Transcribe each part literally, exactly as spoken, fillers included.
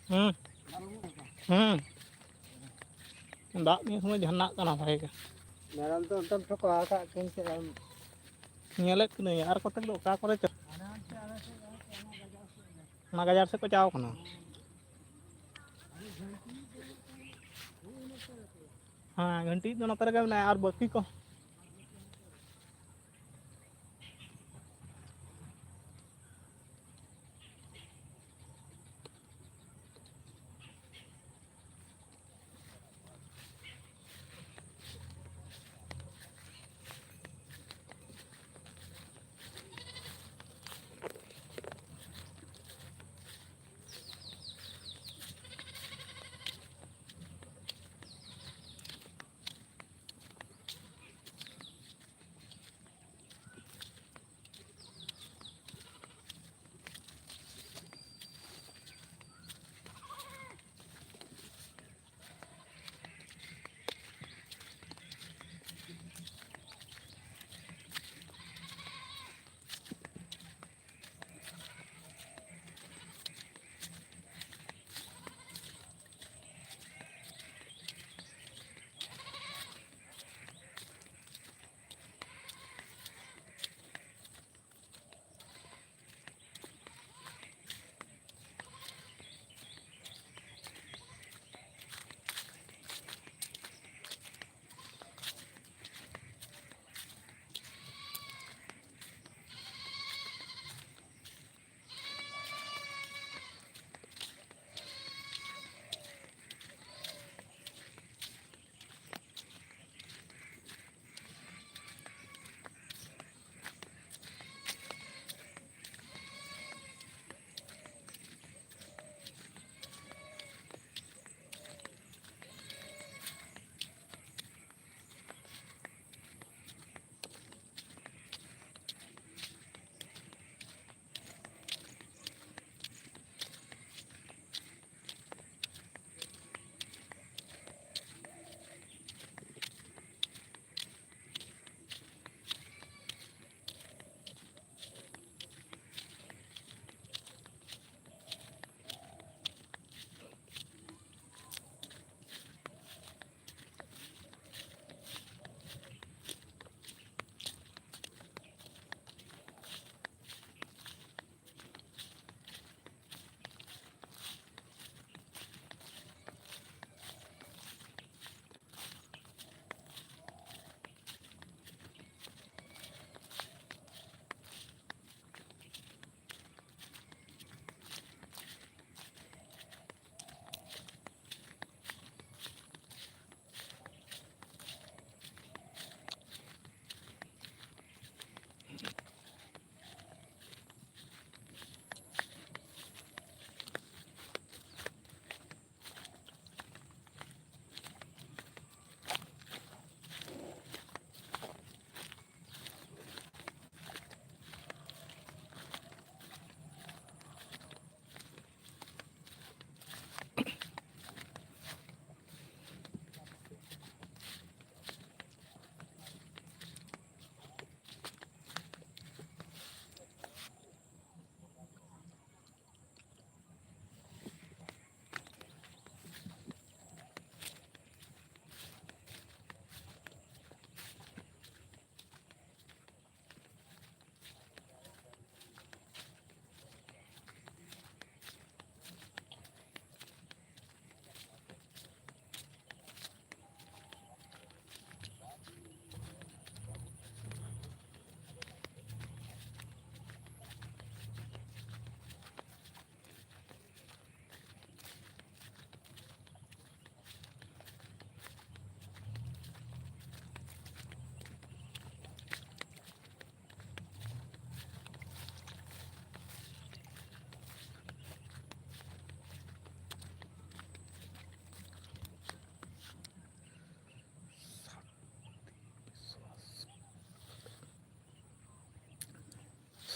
ᱦᱩᱸ᱾ ᱦᱩᱸ᱾ ᱫᱟᱜ ᱱᱤᱭᱟᱹ ᱥᱚᱢᱚᱭ ᱡᱷᱟᱨᱱᱟᱜ ᱠᱟᱱᱟ ᱵᱷᱟᱜᱮ ᱜᱮ᱾ ᱢᱮᱨᱚᱢ ᱫᱚ ᱚᱱᱛᱮᱢ ᱴᱷᱚᱠᱟ ᱟᱠᱟᱫ ᱠᱤᱱ ᱥᱮ ᱟᱢ? ᱧᱮᱞᱮᱫ ᱠᱤᱱᱟᱹᱧ, ᱟᱨ ᱠᱚᱛᱮᱠ ᱫᱚ ᱚᱠᱟ ᱠᱚᱨᱮ ᱪᱚ? ᱚᱱᱟ ᱜᱟᱡᱟᱲ ᱥᱮᱫ ᱠᱚ ᱪᱟᱣ ᱠᱟᱱᱟ᱾ ᱦᱮᱸ, ᱜᱷᱟᱱᱴᱤ ᱫᱚ ᱱᱚᱛᱮ ᱨᱮᱜᱮ ᱢᱮᱱᱟᱭᱟ, ᱟᱨ ᱵᱟᱹᱠᱤ ᱠᱚ᱾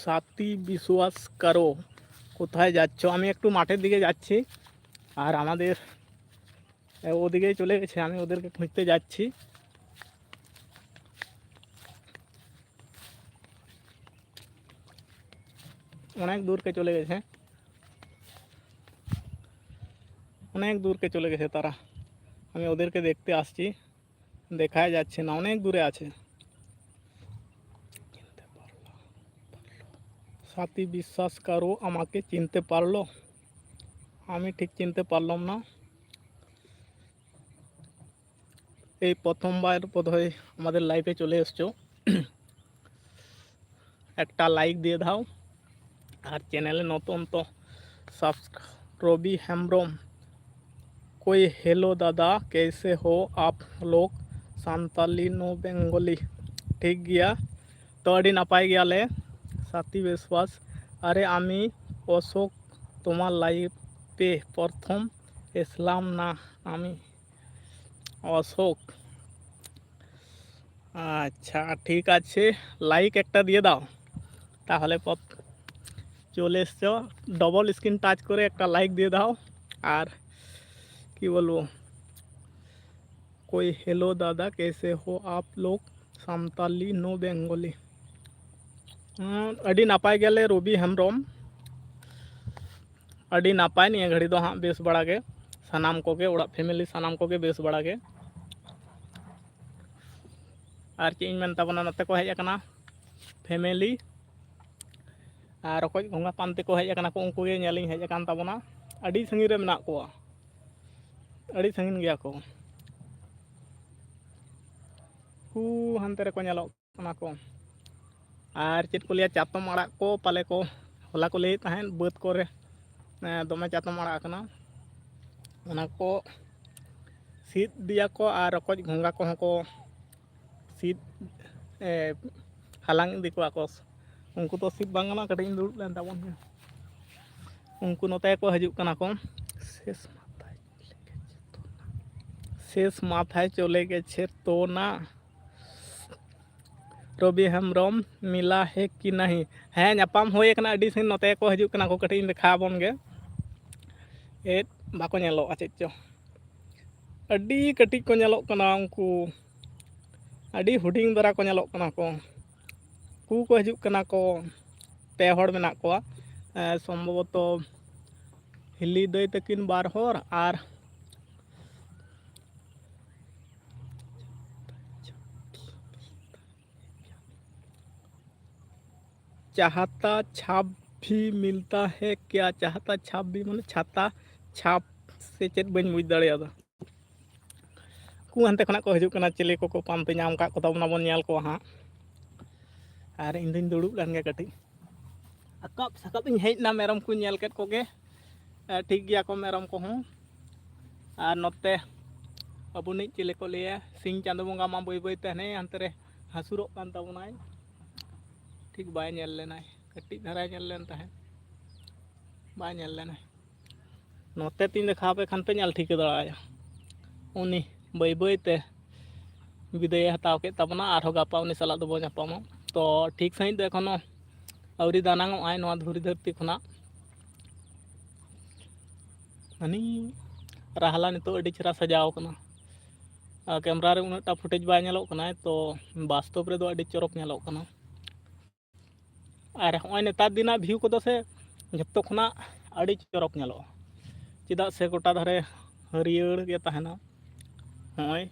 সাথী বিশ্বাস করো। কোথায় যাচ্ছ? আমি একটু মাঠের দিকে যাচ্ছি। আর আমাদের, এ, ওদিকেই চলে গেছে, আমি ওদেরকে খুঁজতে যাচ্ছি। অনেক দূরকে চলে গেছে, অনেক দূরকে চলে গেছে তারা। আমি ওদেরকে দেখতে আসছি, দেখা যাচ্ছে না, অনেক দূরে আছে। সাথী বিশ্বাস করো, আমাকে চিনতে পারলো? আমি ঠিক চিনতে পারলাম না। এই প্রথমবার বোধহয় আমাদের লাইভে চলে এসছো। একটা লাইক দিয়ে দাও, আর চ্যানেলে নতুন তো সাবস্ক্রাইব। রবি হেমব্রম, কই হ্যালো দাদা, কেসে হো আপ লোগ? সান্তালি নো বেঙ্গলি। ঠিক গিয়া, তো ᱟᱹᱰᱤ ᱱᱟᱯᱟᱭ ᱜᱮᱭᱟᱞᱮ᱾ সাথী বিশ্বাস, আরে আমি অশোক, তোমার লাইভে প্রথম এসলাম না আমি। অশোক, আচ্ছা, ঠিক আছে, লাইক একটা দিয়ে দাও তাহলে। পথ চলে এসছো, ডবল স্ক্রিন টাচ করে একটা লাইক দিয়ে দাও। আর কি বলবো, কই হ্যালো দাদা, কেসে হো আপ লোগ? সান্তালি নো বেঙ্গলি। হুম, ᱟᱹᱰᱤ ᱱᱟᱯᱟᱭ ᱜᱮᱭᱟᱞᱮ ᱨᱚᱵᱤ ᱦᱮᱢᱵᱨᱚᱢ᱾ ᱟᱹᱰᱤ ᱱᱟᱯᱟᱭ, ᱱᱤᱭᱟᱹ ᱜᱷᱟᱹᱲᱤ ᱫᱚ ᱦᱟᱸᱜ ᱵᱮᱥ ᱵᱟᱲᱟ ᱜᱮ, ᱥᱟᱱᱟᱢ ᱠᱚᱜᱮ, ᱚᱲᱟᱜ ᱯᱷᱮᱢᱮᱞᱤ ᱥᱟᱱᱟᱢ ᱠᱚᱜᱮ ᱵᱮᱥ ᱵᱟᱲᱟ ᱜᱮ᱾ ᱟᱨ ᱪᱮᱫ ᱤᱧ ᱢᱮᱱ ᱛᱟᱵᱚᱱᱟ, ᱱᱚᱛᱮ ᱠᱚ ᱦᱮᱡ ᱟᱠᱟᱱᱟ ᱯᱷᱮᱢᱮᱞᱤ, ᱟᱨ ᱨᱚᱠᱚᱡ ᱜᱷᱚᱸᱜᱟ ᱯᱟᱱᱛᱮ ᱠᱚ ᱦᱮᱡ ᱟᱠᱟᱱᱟ ᱠᱚ, ᱩᱱᱠᱩ ᱜᱮ ᱧᱮᱞᱤᱧ ᱦᱮᱡ ᱟᱠᱟᱱ ᱛᱟᱵᱚᱱᱟ᱾ ᱟᱹᱰᱤ ᱥᱟᱺᱜᱤᱧ ᱨᱮ ᱢᱮᱱᱟᱜ ᱠᱚᱣᱟ, ᱟᱹᱰᱤ ᱥᱟᱺᱜᱤᱧ ᱜᱮᱭᱟ ᱠᱚ᱾ ᱦᱩ, ᱦᱟᱱᱛᱮ ᱨᱮᱠᱚ ᱧᱮᱞᱚᱜ ᱠᱟᱱᱟ ᱠᱚ᱾ ᱟᱨ ᱪᱮᱫ ᱠᱚ ᱞᱟᱹᱭᱟ, ᱪᱟᱛᱚᱢ ᱟᱲᱟᱜ ᱠᱚ ᱯᱟᱞᱮ ᱠᱚ, ᱦᱚᱞᱟ ᱠᱚ ᱞᱟᱹᱭᱮᱫ ᱛᱟᱦᱮᱸᱫ ᱵᱟᱹᱫᱽ ᱠᱚᱨᱮ, ᱮ, ᱫᱚᱢᱮ ᱪᱟᱛᱚᱢ ᱟᱲᱟᱜ ᱟᱠᱟᱱᱟ, ᱚᱱᱟ ᱠᱚ ᱥᱤᱫ ᱤᱫᱤᱭᱟᱠᱚ ᱟᱨ ᱨᱚᱠᱚᱡ ᱜᱷᱚᱸᱜᱟ ᱠᱚᱦᱚᱸ ᱠᱚ ᱥᱤᱫ, ᱮ, ᱦᱟᱞᱟᱝ ᱤᱫᱤ ᱠᱚᱣᱟ ᱠᱚ᱾ ᱩᱱᱠᱩ ᱫᱚ ᱥᱤᱫ ᱵᱟᱝ ᱜᱟᱱᱚᱜᱼᱟ, ᱠᱟᱹᱴᱤᱡ ᱤᱧ ᱫᱩᱲᱩᱵ ᱞᱮᱱ ᱛᱟᱵᱚᱱ ᱜᱮ᱾ ᱩᱱᱠᱩ ᱱᱚᱛᱮ ᱠᱚ ᱦᱤᱡᱩᱜ ᱠᱟᱱᱟ ᱠᱚ᱾ ᱥᱮᱥ ᱢᱟᱛᱷᱟᱭ ᱪᱚᱞᱮ ᱜᱮᱪᱷᱮ ᱛᱚ ᱱᱟ᱾ ᱥᱮᱥ ᱢᱟᱛᱷᱟᱭ ᱪᱚᱞᱮ ᱜᱮᱪᱷᱮ ᱛᱚ ᱱᱟ᱾ ᱨᱚᱵᱤ ᱦᱮᱢᱵᱨᱚᱢ, ᱢᱤᱞᱟ ᱦᱮ ᱠᱤ ᱱᱟᱦᱤ? ᱦᱮᱸ, ᱧᱟᱯᱟᱢ ᱦᱩᱭ ᱟᱠᱟᱱᱟ, ᱟᱹᱰᱤ ᱥᱟᱺᱜᱤᱧ ᱱᱚᱛᱮ ᱠᱚ ᱦᱤᱡᱩᱜ ᱠᱟᱱᱟ ᱠᱚ, ᱠᱟᱹᱴᱤᱡ ᱤᱧ ᱫᱮᱠᱷᱟᱣ ᱟᱵᱚᱱ ᱜᱮ᱾ ᱮᱫ, ᱵᱟᱠᱚ ᱧᱮᱞᱚᱜᱼᱟ ᱪᱮᱫ ᱪᱚ, ᱟᱹᱰᱤ ᱠᱟᱹᱴᱤᱡ ᱠᱚ ᱧᱮᱞᱚᱜ ᱠᱟᱱᱟ ᱩᱱᱠᱩ, ᱟᱹᱰᱤ ᱦᱩᱰᱤᱧ ᱫᱷᱟᱨᱟ ᱠᱚ ᱧᱮᱞᱚᱜ ᱠᱟᱱᱟ ᱠᱚ᱾ ᱠᱩ ᱠᱚ ᱦᱤᱡᱩᱜ ᱠᱟᱱᱟ ᱠᱚ, ᱯᱮ ᱦᱚᱲ ᱢᱮᱱᱟᱜ ᱠᱚᱣᱟ, ᱮᱸ, ᱥᱚᱢᱵᱷᱚᱵᱚᱛᱚ ᱦᱤᱞᱤ ᱫᱟᱹᱭ ᱛᱟᱹᱠᱤᱱ ᱵᱟᱨ ᱦᱚᱲ ᱟᱨ ᱪᱟᱦᱟᱛᱟ ᱪᱷᱟᱯ ᱵᱷᱤ ᱢᱤᱞᱛᱟ ᱦᱮ ᱠᱭᱟ? ᱪᱟᱦᱟᱛᱟ ᱪᱷᱟᱯ ᱵᱷᱤ ᱢᱟᱱᱮ ᱪᱷᱟᱛᱟ ᱪᱷᱟᱯ ᱥᱮ ᱪᱮᱫ, ᱵᱟᱹᱧ ᱵᱩᱡᱽ ᱫᱟᱲᱮᱭᱟᱫᱟ᱾ ᱠᱩ ᱦᱟᱱᱛᱮ ᱠᱷᱚᱱᱟᱜ ᱠᱚ ᱦᱤᱡᱩᱜ ᱠᱟᱱᱟ, ᱪᱤᱞᱤ ᱠᱚᱠᱚ ᱯᱟᱱᱛᱮ ᱧᱟᱢ ᱟᱠᱟᱫ ᱠᱚ ᱛᱟᱵᱚᱱᱟ, ᱵᱚᱱ ᱧᱮᱞ ᱠᱚᱣᱟ ᱦᱟᱸᱜ᱾ ᱟᱨ ᱤᱧ ᱫᱩᱧ ᱫᱩᱲᱩᱵ ᱞᱮᱱ ᱜᱮ ᱠᱟᱹᱴᱤᱡ, ᱟᱠᱟᱵ ᱥᱟᱠᱟᱵ ᱤᱧ ᱦᱮᱡ ᱮᱱᱟ, ᱢᱮᱨᱚᱢ ᱠᱚᱧ ᱧᱮᱞ ᱠᱮᱫ ᱠᱚᱜᱮ᱾ ᱮ, ᱴᱷᱤᱠ ᱜᱮᱭᱟ ᱠᱚ ᱢᱮᱨᱚᱢ ᱠᱚᱦᱚᱸ᱾ ᱟᱨ ᱱᱚᱛᱮ ᱟᱵᱚᱱᱤᱡ ᱪᱤᱞᱤ ᱠᱚ ᱞᱟᱹᱭᱟ, ᱥᱤᱧ ᱪᱟᱸᱫᱚ ᱵᱚᱸᱜᱟ ᱢᱟ ᱵᱟᱹᱭ ᱵᱟᱹᱭ ᱛᱮ ᱦᱟᱱᱮ ᱦᱟᱱᱛᱮ ᱨᱮ ᱦᱟᱹᱥᱩᱨᱚᱜ ᱠᱟᱱ ᱛᱟᱵᱚᱱᱟᱭ᱾ ᱴᱷᱤᱠ ᱵᱟᱭ ᱧᱮᱞ ᱞᱮᱱᱟᱭ, ᱠᱟᱹᱴᱤᱡ ᱫᱷᱟᱨᱟᱭ ᱧᱮᱞ ᱞᱮᱱ ᱛᱟᱦᱮᱸᱫ, ᱵᱟᱭ ᱧᱮᱞ ᱞᱮᱱᱟᱭ᱾ ᱱᱚᱛᱮ ᱛᱤᱧ ᱫᱮᱠᱷᱟᱣ ᱟᱯᱮ ᱠᱷᱟᱱ ᱯᱮ ᱧᱮᱞ ᱴᱷᱤᱠᱟᱹ ᱫᱟᱲᱮᱭᱟᱭᱟ᱾ ᱩᱱᱤ ᱵᱟᱹᱭ ᱵᱟᱹᱭ ᱛᱮ ᱵᱤᱫᱟᱹᱭᱮ ᱦᱟᱛᱟᱣ ᱠᱮᱫ ᱛᱟᱵᱚᱱᱟ, ᱟᱨᱦᱚᱸ ᱜᱟᱯᱟ ᱩᱱᱤ ᱥᱟᱞᱟᱜ ᱫᱚᱵᱚᱱ ᱧᱟᱯᱟᱢᱟ᱾ ᱛᱚ ᱴᱷᱤᱠ ᱥᱟᱺᱦᱤᱡ ᱫᱚ ᱮᱠᱷᱚᱱᱳ ᱟᱹᱣᱨᱤ ᱫᱟᱱᱟᱝ ᱚᱜ ᱟᱭ ᱱᱚᱣᱟ ᱫᱷᱩᱲᱤ ᱫᱷᱟᱹᱨᱛᱤ ᱠᱷᱚᱱᱟᱜ᱾ ᱦᱟᱹᱱᱤ ᱨᱟᱦᱞᱟ ᱱᱤᱛᱚᱜ ᱟᱹᱰᱤ ᱪᱮᱦᱨᱟ ᱥᱟᱡᱟᱣ ᱠᱟᱱᱟ᱾ ᱟᱨ ᱠᱮᱢᱨᱟ ᱨᱮ ᱩᱱᱟᱹᱜ ᱴᱟ ᱯᱷᱩᱴᱮᱡᱽ ᱵᱟᱭ ᱧᱮᱞᱚᱜ ᱠᱟᱱᱟ, ᱛᱚ ᱵᱟᱥᱛᱚᱵ ᱨᱮᱫᱚ ᱟᱹᱰᱤ ᱪᱚᱨᱚᱠ ᱧᱮᱞᱚᱜ ᱠᱟᱱᱟ᱾ ᱟᱨ ᱦᱚᱸᱜᱼᱚᱭ ᱱᱮᱛᱟᱨ ᱫᱤᱱᱟᱜ ᱵᱷᱤᱭᱩ ᱠᱚᱫᱚ ᱥᱮ ᱡᱷᱚᱛᱚ ᱠᱷᱚᱱᱟᱜ ᱟᱹᱰᱤ ᱪᱚᱨᱚᱠ ᱧᱮᱞᱚᱜᱼᱟ, ᱪᱮᱫᱟᱜ ᱥᱮ ᱜᱚᱴᱟ ᱫᱷᱟᱨᱮ ᱦᱟᱹᱨᱭᱟᱹᱲ ᱜᱮ ᱛᱟᱦᱮᱱᱟ᱾ ᱦᱚᱸᱜᱼᱚᱭ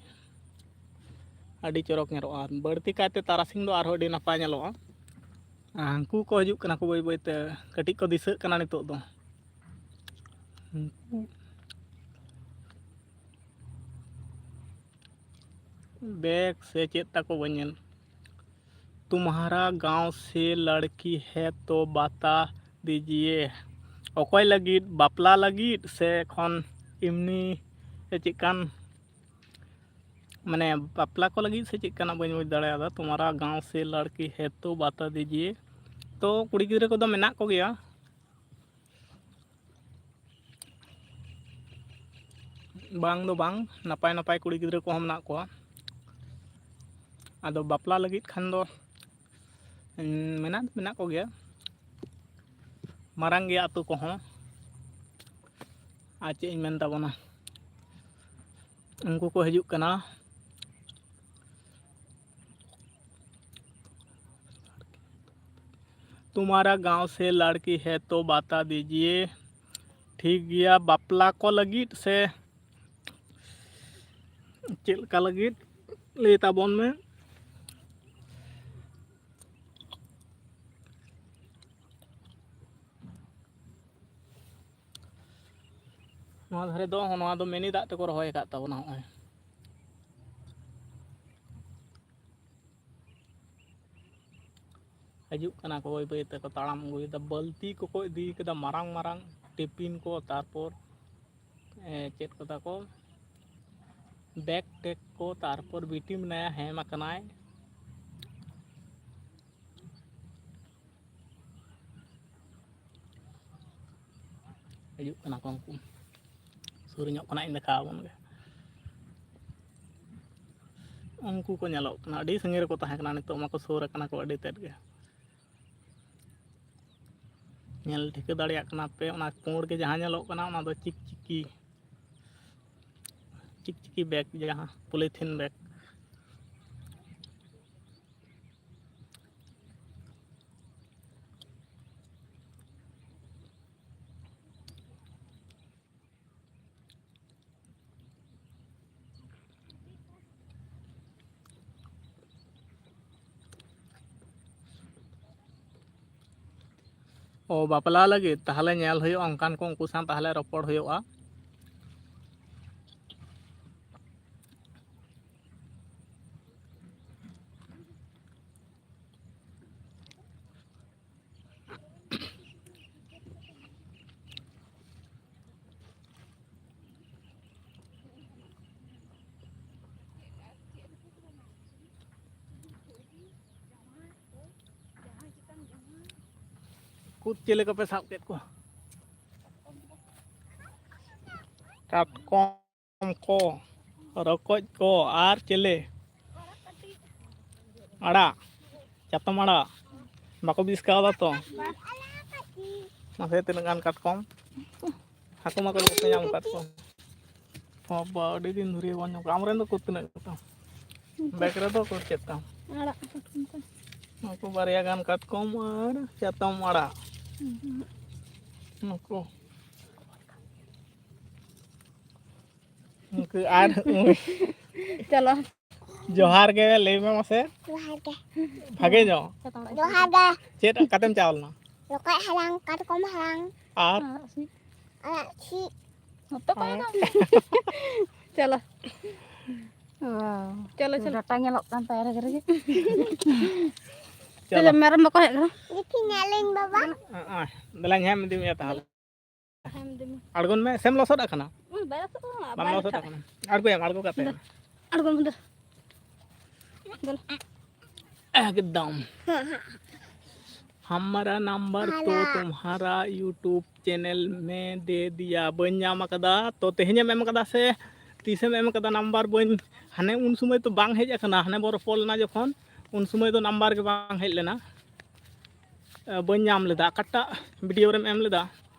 ᱟᱹᱰᱤ ᱪᱚᱨᱚᱠ ᱧᱮᱞᱚᱜᱼᱟ, ᱵᱟᱹᱲᱛᱤ ᱠᱟᱭᱛᱮ ᱛᱟᱨᱟᱥᱤᱧ ᱫᱚ ᱟᱨᱦᱚᱸ ᱟᱹᱰᱤ ᱱᱟᱯᱟᱭ ᱧᱮᱞᱚᱜᱼᱟ᱾ ᱟᱨ ᱦᱟᱹᱱᱠᱩ ᱠᱚ ᱦᱤᱡᱩᱜ ᱠᱟᱱᱟ ᱠᱚ ᱵᱟᱹᱭ ᱵᱟᱹᱭᱛᱮ, ᱠᱟᱹᱴᱤᱡ ᱠᱚ ᱫᱤᱥᱟᱹᱜ ᱠᱟᱱᱟ ᱱᱤᱛᱚᱜ ᱫᱚ᱾ ᱦᱟᱹᱱᱠᱩ ᱵᱮᱜᱽ ᱥᱮ ᱪᱮᱫ ᱛᱟᱠᱚ ᱵᱟᱹᱧ ᱧᱮᱞ᱾ तुम्हारा गांव से लड़की है तो बता दीजिए। ᱚᱠᱚᱭ ᱞᱟᱹᱜᱤᱫ, ᱵᱟᱯᱞᱟ ᱞᱟᱹᱜᱤᱫ ᱥᱮ ᱮᱠᱷᱚᱱ ᱮᱢᱱᱤ ᱥᱮ ᱪᱮᱫᱠᱟᱱ, ᱢᱟᱱᱮ ᱵᱟᱯᱞᱟ ᱠᱚ ᱞᱟᱹᱜᱤᱫ ᱥᱮ ᱪᱮᱫᱠᱟᱱᱟᱜ ᱵᱟᱹᱧ ᱵᱩᱡᱽ ᱫᱟᱲᱮᱭᱟᱫᱟ᱾ तुम्हारा गांव से लड़की है तो बता दीजिए᱾ ᱛᱚ ᱠᱩᱲᱤ ᱜᱤᱫᱽᱨᱟᱹ ᱠᱚᱫᱚ ᱢᱮᱱᱟᱜ ᱠᱚᱜᱮᱭᱟ, ᱵᱟᱝ ᱫᱚ ᱵᱟᱝ, ᱱᱟᱯᱟᱭ ᱱᱟᱯᱟᱭ ᱠᱩᱲᱤ ᱜᱤᱫᱽᱨᱟᱹ ᱠᱚᱦᱚᱸ ᱢᱮᱱᱟᱜ ᱠᱚᱣᱟ᱾ ᱟᱫᱚ ᱵᱟᱯᱞᱟ ᱞᱟᱹᱜᱤᱫ ᱠᱷᱟᱱ ᱫᱚ, ᱩᱸ, ᱢᱮᱱᱟᱜ ᱫᱚ ᱢᱮᱱᱟᱜ ᱠᱚᱜᱮᱭᱟ, ᱢᱟᱨᱟᱝ ᱜᱮᱭᱟ ᱟᱹᱛᱩ ᱠᱚᱦᱚᱸ᱾ ᱟᱨ ᱪᱮᱫ ᱤᱧ ᱢᱮᱱ ᱛᱟᱵᱚᱱᱟ, ᱩᱱᱠᱩ ᱠᱚ ᱦᱤᱡᱩᱜ ᱠᱟᱱᱟ᱾ तुम्हारा गांव से लड़की है तो बता दीजिए। ᱴᱷᱤᱠ ᱜᱮᱭᱟ, ᱵᱟᱯᱞᱟ ᱠᱚ ᱞᱟᱹᱜᱤᱫ ᱥᱮ ᱪᱮᱫ ᱞᱮᱠᱟ ᱞᱟᱹᱜᱤᱫ ᱞᱟᱹᱭ ᱛᱟᱵᱚᱱ ᱢᱮ᱾ ᱱᱚᱣᱟ ᱫᱷᱟᱨᱮ ᱫᱚ, ᱱᱚᱣᱟ ᱫᱚ ᱢᱤᱱᱤ ᱫᱟᱜ ᱛᱮᱠᱚ ᱨᱚᱦᱚᱭ ᱟᱠᱟᱫ ᱛᱟᱵᱚᱱᱟ᱾ ᱦᱚᱸᱜᱼᱚᱭ ᱦᱤᱡᱩᱜ ᱠᱟᱱᱟ ᱠᱚ ᱵᱟᱹᱭ ᱵᱟᱹᱭ ᱛᱮᱠᱚ ᱛᱟᱲᱟᱢ ᱟᱹᱜᱩᱭᱮᱫᱟ᱾ ᱵᱟᱹᱞᱛᱤ ᱠᱚᱠᱚ ᱤᱫᱤ ᱠᱟᱫᱟ, ᱢᱟᱨᱟᱝ ᱢᱟᱨᱟᱝ ᱴᱤᱯᱤᱱ ᱠᱚ, ᱛᱟᱨᱯᱚᱨ, ᱮ, ᱪᱮᱫ ᱠᱚ ᱛᱟᱠᱚ, ᱵᱮᱜᱽ ᱴᱮᱜᱽ ᱠᱚ᱾ ᱛᱟᱨᱯᱚᱨ ᱵᱤᱴᱤ ᱢᱮᱱᱟᱭᱟ, ᱦᱮᱢ ᱟᱠᱟᱱᱟᱭ᱾ ᱦᱤᱡᱩᱜ ᱠᱟᱱᱟ ᱠᱚ ᱩᱱᱠᱩ᱾ ᱥᱩᱨ ᱧᱚᱜ ᱠᱷᱚᱱᱟᱜ ᱤᱧ ᱫᱮᱠᱷᱟᱣ ᱟᱵᱚᱱ ᱜᱮ᱾ ᱩᱱᱠᱩ ᱠᱚ ᱧᱮᱞᱚᱜ ᱠᱟᱱᱟ, ᱟᱹᱰᱤ ᱥᱟᱺᱜᱤᱧ ᱨᱮᱠᱚ ᱛᱟᱦᱮᱸ ᱠᱟᱱᱟ, ᱱᱤᱛᱚᱜ ᱢᱟᱠᱚ ᱥᱩᱨ ᱟᱠᱟᱱᱟ ᱠᱚ ᱟᱹᱰᱤ ᱛᱮᱫ ᱜᱮ᱾ ᱧᱮᱞ ᱴᱷᱤᱠᱟᱹ ᱫᱟᱲᱮᱭᱟᱜ ᱠᱟᱱᱟ ᱯᱮ, ᱚᱱᱟ ᱯᱩᱸᱰ ᱜᱮ ᱡᱟᱦᱟᱸ ᱧᱮᱞᱚᱜ ᱠᱟᱱᱟ, ᱚᱱᱟ ᱫᱚ ᱪᱤᱠᱪᱤᱠᱤ, ᱪᱤᱠᱪᱤᱠᱤ ᱵᱮᱜᱽ, ᱡᱟᱦᱟᱸ ᱯᱚᱞᱤᱛᱷᱤᱱ ᱵᱮᱜᱽ᱾ ᱚ, ᱵᱟᱯᱞᱟ ᱞᱟᱹᱜᱤᱫ? ᱛᱟᱦᱚᱞᱮ ᱧᱮᱞ ᱦᱩᱭᱩᱜᱼᱟ, ᱚᱱᱠᱟᱱ ᱠᱚ, ᱩᱱᱠᱩ ᱥᱟᱶ ᱛᱟᱦᱚᱞᱮ ᱨᱚᱯᱚᱲ ᱦᱩᱭᱩᱜᱼᱟ᱾ ᱠᱩᱫ ᱪᱤᱞᱤ ᱠᱚᱯᱮ ᱥᱟᱵ ᱠᱮᱫ ᱠᱚᱣᱟ? ᱠᱟᱴᱠᱚᱢ ᱠᱚ, ᱨᱚᱠᱚᱡ ᱠᱚ, ᱟᱨ ᱪᱤᱞᱤ? ᱠᱚᱨᱚ ᱠᱟᱹᱴᱤᱡ᱾ ᱟᱲᱟᱜ, ᱪᱟᱛᱚᱢ ᱟᱲᱟᱜ᱾ ᱵᱟᱠᱚ ᱵᱤᱥ ᱠᱟᱣᱫᱟ ᱛᱚ? ᱢᱟᱥᱮ ᱛᱤᱱᱟᱹᱜ ᱜᱟᱱ ᱠᱟᱴᱠᱚᱢ? ᱦᱟᱹᱠᱩ ᱢᱟᱠᱚ ᱵᱟᱠᱚ ᱧᱟᱢ ᱟᱠᱟᱫ ᱠᱚᱣᱟ᱾ ᱵᱟᱵᱟ, ᱟᱹᱰᱤ ᱫᱤᱱ ᱫᱷᱩᱨᱤᱭᱟᱹ ᱵᱟᱝ ᱧᱟᱢ ᱠᱟᱱᱟ᱾ ᱟᱢᱨᱮᱱ ᱫᱚ ᱠᱚ ᱛᱤᱱᱟᱹᱜ ᱠᱟᱴᱠᱚᱢ? ᱵᱮᱜᱽ ᱨᱮᱫᱚ ᱠᱚ ᱪᱮᱫ ᱛᱟᱢ? ᱟᱲᱟᱜ ᱠᱟᱴᱠᱚᱢ ᱠᱚ᱾ ᱱᱩᱠᱩ ᱵᱟᱨᱭᱟ ᱜᱟᱱ ᱠᱟᱴᱠᱚᱢ ᱟᱨ ᱪᱟᱛᱚᱢ ᱟᱲᱟᱜ᱾ ᱱᱩᱠᱩ᱾ ᱱᱩᱠᱩ ᱟᱨ ᱪᱚᱞᱚ᱾ ᱡᱚᱦᱟᱨ ᱜᱮ ᱞᱟᱹᱭ ᱢᱮ ᱢᱟᱥᱮ᱾ ᱡᱚᱦᱟᱨ ᱜᱮ᱾ ᱵᱷᱟᱜᱮ ᱧᱚᱜ᱾ ᱡᱚᱦᱟᱨ ᱜᱮ᱾ ᱪᱮᱫ ᱠᱟᱛᱮᱢ ᱪᱟᱣ ᱞᱮᱱᱟ? ᱨᱚᱠᱚᱡ ᱦᱟᱞᱟᱝ, ᱠᱟᱴᱠᱚᱢ ᱦᱟᱞᱟᱝ᱾ ᱟᱨ? ᱟᱨᱟᱜ ᱥᱤᱫ᱾ ᱟᱨᱟᱜ ᱥᱤᱫ᱾ ᱱᱚᱛᱮ ᱠᱚ ᱦᱮᱸ᱾ ᱪᱚᱞᱚ᱾ ᱪᱚᱞᱚ, ᱪᱚᱞᱚ᱾ ᱰᱟᱴᱟ ᱧᱮᱞᱚᱜ ᱠᱟᱱ ᱛᱟᱭᱟ ᱨᱮᱜᱮ ᱨᱮᱜᱮ᱾ ᱪᱚᱞᱚ᱾ ᱪᱚᱞᱚ, ᱢᱮᱨᱚᱢ ᱵᱟᱠᱚ ᱦᱮᱡ ᱠᱟᱱᱟ? ᱫᱮᱠᱷᱤ ᱧᱮᱞ ᱞᱤᱧ ᱵᱟᱵᱟ᱾ ᱱᱚᱜᱼᱚᱭ, ᱫᱮᱞᱟᱧ ᱦᱮᱢ ᱤᱫᱤ ᱢᱮᱭᱟ ᱛᱟᱦᱚᱞᱮ᱾ ᱦᱮᱢ ᱤᱫᱤ ᱢᱮ᱾ ᱟᱬᱜᱚᱱ ᱢᱮ, ᱥᱮᱢ ᱞᱚᱥᱚᱫ ᱟᱠᱟᱱᱟ? ᱩᱭ, ᱵᱟᱭ ᱞᱚᱥᱚᱫ ᱟᱠᱟᱱᱟ, ᱵᱟᱢ ᱵᱟᱭ ᱞᱚᱥᱚᱫ ᱞᱚᱥᱚᱫ ᱟᱠᱟᱱᱟ᱾ ᱟᱬᱜᱚᱭᱟᱢ, ᱟᱬᱜᱚ ᱠᱟᱛᱮ᱾ ᱫᱮᱞᱟ᱾ ᱟᱬᱜᱚᱱ ᱢᱮ, ᱫᱮᱞᱟ᱾ ᱫᱮᱞᱟ᱾ ᱮᱠᱫᱚᱢ᱾ ᱦᱟᱢᱟᱨᱟ ᱱᱟᱢᱵᱟᱨ ᱛᱚ ᱦᱟᱞᱟ᱾ ᱛᱩᱢᱦᱟᱨᱟ YouTube ᱪᱮᱱᱮᱞ ᱢᱮ ᱫᱮ ᱫᱤᱭᱟ᱾ ᱵᱟᱹᱧ ᱧᱟᱢ ᱟᱠᱟᱫᱟ, ᱛᱚ ᱛᱮᱦᱮᱧᱮᱢ ᱮᱢ ᱟᱠᱟᱫᱟ ᱥᱮ ᱛᱤᱥᱮᱢ ᱮᱢ ᱟᱠᱟᱫᱟ ᱱᱟᱢᱵᱟᱨ? ᱵᱟᱹᱧ, ᱦᱟᱱᱮ ᱩᱱ ᱥᱚᱢᱚᱭ ᱛᱚ ᱵᱟᱝ ᱦᱮᱡ ᱟᱠᱟᱱᱟ, ᱦᱟᱱᱮ ᱵᱚ ᱨᱚᱯᱚᱲ ᱞᱮᱱᱟ ᱡᱚᱠᱷᱚᱱ, ᱩᱱ ᱥᱚᱢᱚᱭ ᱫᱚ ᱱᱟᱢᱵᱟᱨ ᱜᱮ ᱵᱟᱝ ᱦᱮᱡ ᱞᱮᱱᱟ᱾ ᱮ, ᱵᱟᱹᱧ ᱧᱟᱢ ᱞᱮᱫᱟ᱾ ᱚᱠᱟᱴᱟᱜ ᱵᱷᱤᱰᱤᱭᱳ ᱨᱮᱢ ᱮᱢ ᱞᱮᱫᱟ,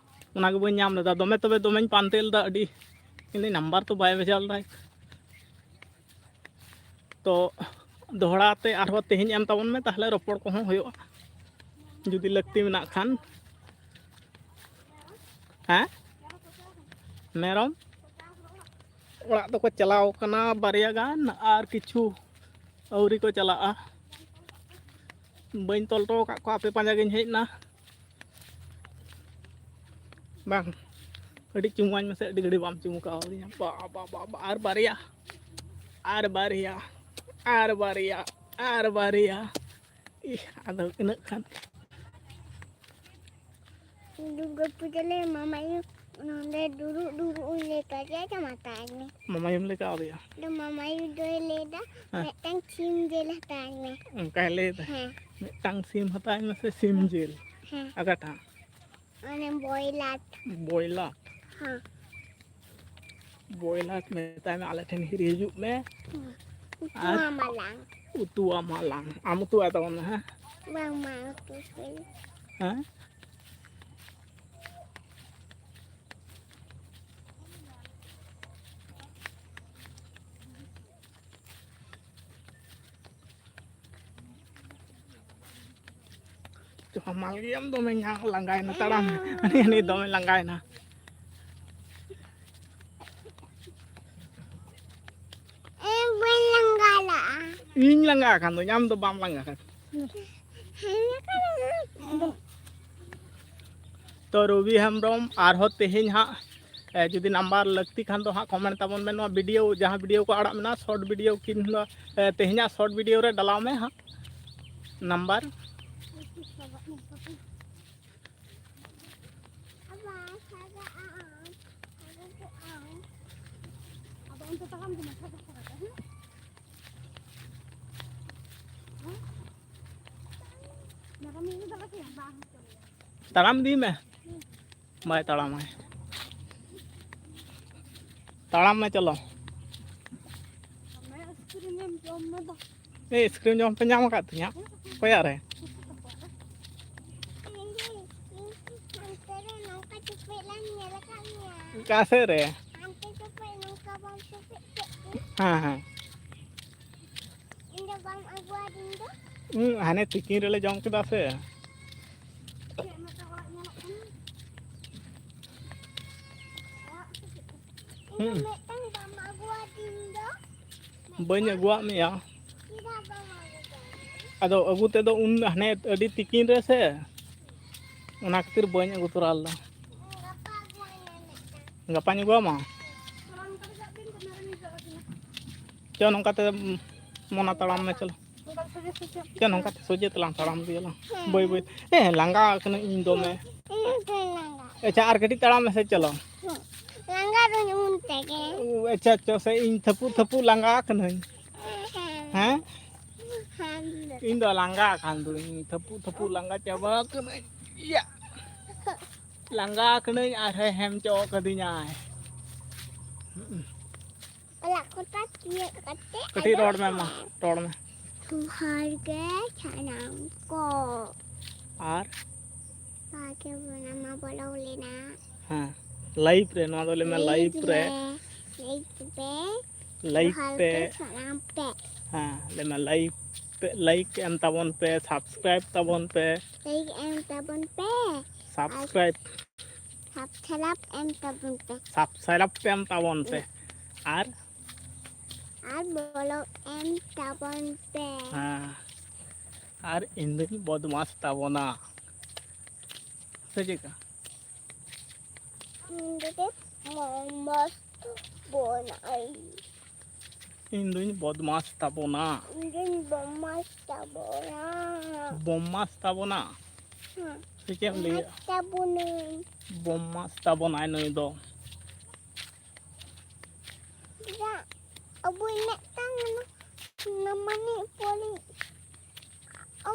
ᱚᱱᱟᱜᱮ ᱵᱟᱹᱧ ᱧᱟᱢ ᱞᱮᱫᱟ᱾ ᱫᱚᱢᱮ ᱛᱚᱵᱮ ᱫᱚᱢᱮᱧ ᱯᱟᱱᱛᱮ ᱞᱮᱫᱟ, ᱟᱹᱰᱤ, ᱤᱧ ᱱᱟᱢᱵᱟᱨ ᱛᱚ ᱵᱟᱭ ᱵᱷᱮᱡᱟ ᱞᱮᱫᱟᱭ᱾ ᱛᱚ ᱫᱚᱦᱲᱟ ᱛᱮ ᱟᱨᱦᱚᱸ ᱛᱮᱦᱮᱧ ᱮᱢ ᱛᱟᱵᱚᱱ ᱢᱮ, ᱛᱟᱦᱞᱮ ᱨᱚᱯᱚᱲ ᱠᱚᱦᱚᱸ ᱦᱩᱭᱩᱜᱼᱟ, ᱡᱩᱫᱤ ᱞᱟᱹᱠᱛᱤ ᱢᱮᱱᱟᱜ ᱠᱷᱟᱱ᱾ ᱦᱮᱸ, ᱢᱮᱨᱚᱢ ᱚᱲᱟᱜ ᱫᱚᱠᱚ ᱪᱟᱞᱟᱣ ᱠᱟᱱᱟ ᱵᱟᱨᱭᱟ ᱜᱟᱱ, ᱟᱨ ᱠᱤᱪᱷᱩ ᱟᱹᱣᱨᱤ ᱠᱚ ᱪᱟᱞᱟᱜᱼᱟ᱾ ᱵᱟᱹᱧ ᱛᱚᱞ ᱦᱚᱴᱚ ᱟᱠᱟᱫ ᱠᱚᱣᱟ, ᱟᱯᱮ ᱯᱟᱸᱡᱟ ᱜᱤᱧ ᱦᱮᱡ ᱮᱱᱟ᱾ ᱵᱟᱝ, ᱟᱹᱰᱤ ᱪᱩᱢᱟᱹᱧ ᱢᱮᱥᱮ, ᱟᱹᱰᱤ ᱜᱷᱟᱹᱲᱤᱡ ᱵᱟᱢ ᱪᱩᱢᱩ ᱠᱟᱣᱫᱤᱧᱟ᱾ ᱵᱟ, ᱵᱟ, ᱵᱟ, ᱵᱟ, ᱟᱨ ᱵᱟᱨᱭᱟ, ᱟᱨ ᱵᱟᱨᱭᱟ, ᱟᱨ ᱵᱟᱨᱭᱟ, ᱟᱨ ᱵᱟᱨᱭᱟ᱾ ᱤᱦ, ᱟᱫᱚ ᱤᱱᱟᱹᱜ ᱠᱷᱟᱱ᱾ ᱫᱩᱨᱜᱟᱹ ᱯᱩᱡᱟᱹ ᱞᱮ ᱢᱟᱢᱟᱭᱩ ᱱᱚᱰᱮ ᱫᱩᱲᱩᱵ ᱫᱩᱲᱩᱵ ᱩᱱᱤ ᱞᱟᱹᱭ ᱠᱟᱫᱮᱭᱟ ᱡᱮ ᱦᱟᱛᱟᱣ ᱢᱮ᱾ ᱢᱟᱢᱟᱭᱩᱢ ᱞᱟᱹᱭ ᱠᱟᱣᱫᱮᱭᱟ? ᱟᱫᱚ ᱢᱟᱢᱟᱭᱩ ᱫᱚᱭ ᱞᱟᱹᱭ ᱮᱫᱟ, ᱦᱮᱸ᱾ ᱢᱤᱫᱴᱟᱝ ᱥᱤᱢ ᱡᱤᱞ ᱦᱟᱛᱟᱣ ᱢᱮ᱾ ᱚᱱᱠᱟᱭ ᱞᱟᱹᱭ ᱮᱫᱟ? ᱦᱮᱸ᱾ ᱢᱤᱫᱴᱟᱝ ᱥᱤᱢ ᱦᱟᱛᱟᱣ ᱢᱮᱥᱮ ᱥᱤᱢ ᱡᱤᱞ᱾ ᱦᱮᱸ᱾ ᱚᱠᱟᱴᱟᱜ? ᱚᱱᱮ ᱵᱚᱭᱞᱟᱴ᱾ ᱵᱚᱭᱞᱟᱴ? ᱦᱮᱸ᱾ ᱵᱚᱭᱞᱟᱴ ᱢᱮᱛᱟᱭ ᱢᱮ, ᱟᱞᱮ ᱴᱷᱮᱱ ᱦᱤᱨᱤ ᱦᱤᱡᱩᱜ ᱢᱮ᱾ ᱦᱮᱸ᱾ ᱩᱛᱩ ᱟᱨ ᱟᱢᱟᱞᱟᱝ᱾ ᱩᱛᱩᱣᱟᱢᱟ ᱞᱟᱝ᱾ ᱟᱢ ᱩᱛᱩᱣᱟᱭ ᱛᱟᱵᱚᱱ ᱢᱮ, ᱦᱮᱸ? ᱵᱟᱝ, ᱢᱟ ᱩᱛᱩ ᱠᱚᱧ᱾ ᱦᱮᱸ? ᱦᱟᱢᱟᱞ ᱜᱮᱭᱟᱢ ᱫᱚᱢᱮ, ᱧᱟᱝ ᱞᱟᱸᱜᱟᱭᱮᱱᱟ ᱛᱟᱲᱟᱢ᱾ ᱦᱟᱹᱱᱤ, ᱦᱟᱹᱱᱤ ᱫᱚᱢᱮ ᱞᱟᱸᱜᱟᱭᱮᱱᱟ᱾ ᱤᱧ ᱵᱟᱹᱧ ᱞᱟᱸᱜᱟ ᱞᱟᱜᱼᱟ᱾ ᱤᱧ ᱞᱟᱸᱜᱟ ᱟᱠᱟᱱ ᱫᱚᱧ, ᱟᱢ ᱫᱚ ᱵᱟᱢ ᱞᱟᱸᱜᱟ ᱟᱠᱟᱱ᱾ ᱦᱮᱸ, ᱞᱟᱸᱜᱟ ᱞᱟᱜᱼᱟ᱾ ᱛᱚ ᱨᱚᱵᱤ ᱦᱮᱢᱵᱨᱚᱢ ᱟᱨᱦᱚᱸ ᱛᱮᱦᱮᱧ ᱦᱟᱸᱜ, ᱮ, ᱡᱩᱫᱤ ᱱᱟᱢᱵᱟᱨ ᱞᱟᱹᱠᱛᱤ ᱠᱷᱟᱱ ᱫᱚ ᱦᱟᱸᱜ comment ᱛᱟᱵᱚᱱ ᱢᱮ᱾ ᱱᱚᱣᱟ video, ᱡᱟᱦᱟᱸ video ᱠᱚ ᱟᱲᱟᱜ ᱢᱮᱱᱟᱜᱼᱟ, short video ᱠᱤᱝᱵᱟ, ᱮ, ᱛᱮᱦᱮᱧᱟᱜ short video ᱨᱮ ᱰᱟᱞᱟᱣ ᱢᱮ ᱦᱟᱸᱜ ᱱᱟᱢᱵᱟᱨ᱾ ᱟᱫᱚ ᱚᱱᱛᱮ ᱛᱟᱲᱟᱢ ᱫᱚ ᱢᱟᱴᱷᱟ ᱫᱚ ᱠᱷᱟᱨᱟᱯᱟ, ᱦᱮᱸ? ᱦᱮᱸ? ᱢᱮᱨᱚᱢ ᱤᱫᱤ ᱫᱚ ᱵᱟᱠᱤ ᱵᱟᱝ ᱦᱩᱭᱩᱜ ᱛᱟᱞᱮᱭᱟ᱾ ᱛᱟᱲᱟᱢ ᱤᱫᱤ ᱢᱮ᱾ ᱵᱟᱭ ᱛᱟᱲᱟᱢᱟᱭ᱾ ᱛᱟᱲᱟᱢ ᱢᱮ, ᱪᱚᱞᱚ᱾ ᱫᱚᱢᱮ ᱟᱭᱤᱥᱠᱨᱤᱢ ᱮᱢ ᱡᱚᱢ ᱢᱮ ᱫᱚ᱾ ᱮ, ᱟᱭᱤᱥᱠᱨᱤᱢ ᱡᱚᱢ ᱯᱮ ᱧᱟᱢ ᱟᱠᱟᱫ ᱛᱤᱧᱟ? ᱚᱠᱚᱭᱟᱜ ᱨᱮ? ᱦᱟᱱᱛᱮ ᱨᱮ ᱱᱚᱝᱠᱟ ᱪᱩᱯᱮᱫ ᱞᱟᱝ ᱧᱮᱞ ᱟᱠᱟᱫ ᱢᱮᱭᱟ᱾ ᱚᱠᱟ ᱥᱮᱫ ᱨᱮ? ᱦᱟᱱᱛᱮ ᱪᱩᱯᱮᱫ ᱱᱚᱝᱠᱟ ᱵᱟᱢ ᱪᱩᱯᱮᱫ ᱠᱮᱫ ᱛᱤᱧ᱾ ᱦᱮᱸ, ᱦᱮᱸ᱾ ᱤᱧ ᱫᱚ ᱵᱟᱢ ᱟᱹᱜᱩᱣᱟᱫᱤᱧ ᱫᱚ? ᱦᱩᱸ, ᱦᱟᱱᱮ ᱛᱤᱠᱤᱱ ᱨᱮᱞᱮ ᱡᱚᱢ ᱠᱮᱫᱟ ᱥᱮ᱾ ᱪᱮᱫ ᱢᱤᱫᱴᱟᱝ ᱚᱲᱟᱜ ᱧᱮᱞᱚᱜ ᱠᱟᱱᱟ? ᱚᱲᱟᱜ ᱥᱮ ᱪᱮᱫ? ᱤᱧ ᱫᱚ ᱦᱩᱸ᱾ ᱢᱤᱫᱴᱟᱝ ᱵᱟᱢ ᱟᱹᱜᱩᱣᱟᱫᱤᱧ ᱫᱚ? ᱵᱟᱹᱧ ᱟᱹᱜᱩᱣᱟᱫ ᱢᱮᱭᱟ᱾ ᱪᱮᱫᱟᱜ ᱵᱟᱢ ᱟᱹᱜᱩ ᱠᱟᱣᱫᱤᱧᱟ? ᱟᱫᱚ ᱟᱹᱜᱩ ᱛᱮᱫᱚ ᱩᱱ ᱦᱟᱱᱮ ᱟᱹᱰᱤ ᱛᱤᱠᱤᱱ ᱨᱮ ᱥᱮ, ᱚᱱᱟ ᱠᱷᱟᱹᱛᱤᱨ ᱵᱟᱹᱧ ᱟᱹᱜᱩ ᱛᱚᱨᱟ ᱞᱮᱫᱟ᱾ ᱜᱟᱯᱟ ᱟᱹᱜᱩᱣᱟᱹᱧ ᱢᱮ ᱢᱤᱫᱴᱟᱝ᱾ ᱜᱟᱯᱟᱧ ᱟᱹᱜᱩᱣᱟᱢᱟ᱾ ᱪᱚ, ᱱᱚᱝᱠᱟ ᱛᱮ, ᱢᱚᱱᱟ ᱛᱟᱲᱟᱢ ᱢᱮ, ᱪᱚᱞᱚ᱾ ᱪᱚ, ᱱᱚᱝᱠᱟ ᱛᱮ ᱥᱚᱡᱷᱮ ᱛᱮᱞᱟᱝ ᱛᱟᱲᱟᱢ ᱤᱫᱤᱭᱟᱞᱟᱝ᱾ ᱵᱟᱹᱭ ᱵᱟᱹᱭ᱾ ᱮ, ᱞᱟᱸᱜᱟ ᱠᱟᱹᱱᱟᱹᱧ ᱤᱧ ᱫᱚᱢᱮ᱾ ᱤᱧ ᱦᱚᱸᱧ ᱞᱟᱸᱜᱟ᱾ ᱟᱪᱪᱷᱟ, ᱟᱨ ᱠᱟᱹᱴᱤᱡ ᱛᱟᱲᱟᱢ ᱢᱮᱥᱮ, ᱪᱚᱞᱚ᱾ ᱞᱟᱸᱜᱟ ᱫᱩᱧ ᱩᱱ ᱛᱮᱜᱮ᱾ ᱳ, ᱟᱪᱪᱷᱟ, ᱟᱪᱪᱷᱟ, ᱥᱮ ᱤᱧ ᱛᱷᱟᱹᱯᱩᱜ ᱛᱷᱟᱹᱯᱩᱜ ᱞᱟᱸᱜᱟ ᱠᱟᱹᱱᱟᱹᱧ᱾ ᱦᱮᱸ? ᱦᱮᱸ᱾ ᱤᱧ ᱫᱚ ᱞᱟᱸᱜᱟ ᱠᱟᱱ ᱫᱩᱧ, ᱛᱷᱟᱹᱯᱩᱜ ᱛᱷᱟᱹᱯᱩᱜ ᱞᱟᱸᱜᱟ ᱪᱟᱵᱟ ᱠᱟᱹᱱᱟᱹᱧ᱾ ᱤᱭᱟ᱾ ᱞᱟᱸᱜᱟ ᱠᱟᱹᱱᱟᱹᱧ ᱟᱨ ᱦᱮ ᱦᱮᱢ ᱪᱚ ᱠᱟᱹᱫᱤᱧᱟᱭ᱾ ᱚᱲᱟᱜ ᱠᱚᱴᱟ ᱛᱤᱭᱟᱹᱜ ᱠᱟᱛᱮ ᱠᱟᱹᱴᱤᱡ ᱟᱫᱚ ᱨᱚᱲ ᱢᱮ ᱢᱟ, ᱨᱚᱲ ᱢᱮ᱾ ᱡᱚᱦᱟᱨ ᱜᱮ ᱥᱟᱱᱟᱢ ᱠᱚ᱾ ᱟᱨ ᱵᱷᱟᱜᱮ ᱵᱚᱱᱟ ᱢᱟ ᱵᱚᱞᱚ ᱞᱮᱱᱟ᱾ ᱦᱮᱸ, ᱞᱟᱭᱤᱵᱷ ᱨᱮ, ᱱᱚᱣᱟ ᱫᱚ ᱞᱟᱹᱭ ᱢᱮ, ᱞᱟᱭᱤᱵᱷ ᱨᱮ᱾ ᱞᱟᱭᱤᱵᱷ ᱨᱮ᱾ ᱞᱟᱭᱤᱠ ᱡᱚᱦᱟᱨ ᱯᱮ᱾ ᱜᱮ ᱥᱟᱱᱟᱢ ᱯᱮ᱾ ᱦᱮᱸ, ᱞᱟᱹᱭ ᱢᱮ, ᱞᱟᱭᱤᱠ ᱯᱮ, ᱞᱟᱭᱤᱠ ᱮᱢ ᱛᱟᱵᱚᱱ ᱯᱮ, ᱥᱟᱵᱥᱠᱨᱟᱭᱤᱵ ᱛᱟᱵᱚᱱ ᱯᱮ᱾ ᱞᱟᱭᱤᱠ ᱮᱢ ᱛᱟᱵᱚᱱ ᱯᱮ᱾ ᱥᱟᱵᱥᱠᱨᱟᱭᱤᱵ᱾ ᱥᱟᱵᱥᱠᱨᱟᱭᱤᱵ ᱮᱢ ᱛᱟᱵᱚᱱ ᱯᱮ᱾ ᱥᱟᱵᱥᱠᱨᱟᱭᱤᱵ ᱮᱢ ᱛᱟᱵᱚᱱ ᱯᱮ᱾ ᱟᱨ ᱟᱨ ᱵᱚᱞᱚ ᱮᱢ ᱛᱟᱵᱚᱱ ᱯᱮ᱾ ᱦᱮᱸ, ᱟᱨ ᱤᱧ ᱫᱩᱧ ᱵᱚᱫᱢᱟᱥ ᱛᱟᱵᱚᱱᱟ, ᱥᱮ ᱪᱮᱫᱠᱟ? ᱤᱧ ᱫᱚ ᱵᱚᱫᱢᱟᱥ ᱛᱟᱵᱚᱱᱟᱭ᱾ ᱤᱧ ᱫᱩᱧ ᱵᱚᱫᱢᱟᱥ ᱛᱟᱵᱚᱱᱟ᱾ ᱤᱧ ᱫᱩᱧ ᱵᱚᱫᱢᱟᱥ ᱛᱟᱵᱚᱱᱟ᱾ ᱵᱚᱫᱢᱟᱥ ᱛᱟᱵᱚᱱᱟ? ᱦᱮᱸ᱾ ᱥᱮ ᱪᱮᱫ ᱮᱢ ᱞᱟᱹᱭᱮᱫᱼᱟ? ᱵᱚᱫᱢᱟᱥ ᱛᱟᱵᱚᱱᱟᱹᱧ᱾ ᱵᱚᱫᱢᱟᱥ ᱛᱟᱵᱚᱱᱟᱭ ᱱᱩᱭ ᱫᱚ᱾ ᱫᱟ, ᱟᱵᱚᱭᱤᱡ ᱢᱤᱫᱴᱟᱝ ᱱᱟ-, ᱱᱟᱢᱟᱱᱤᱡ ᱯᱚᱨᱤ-,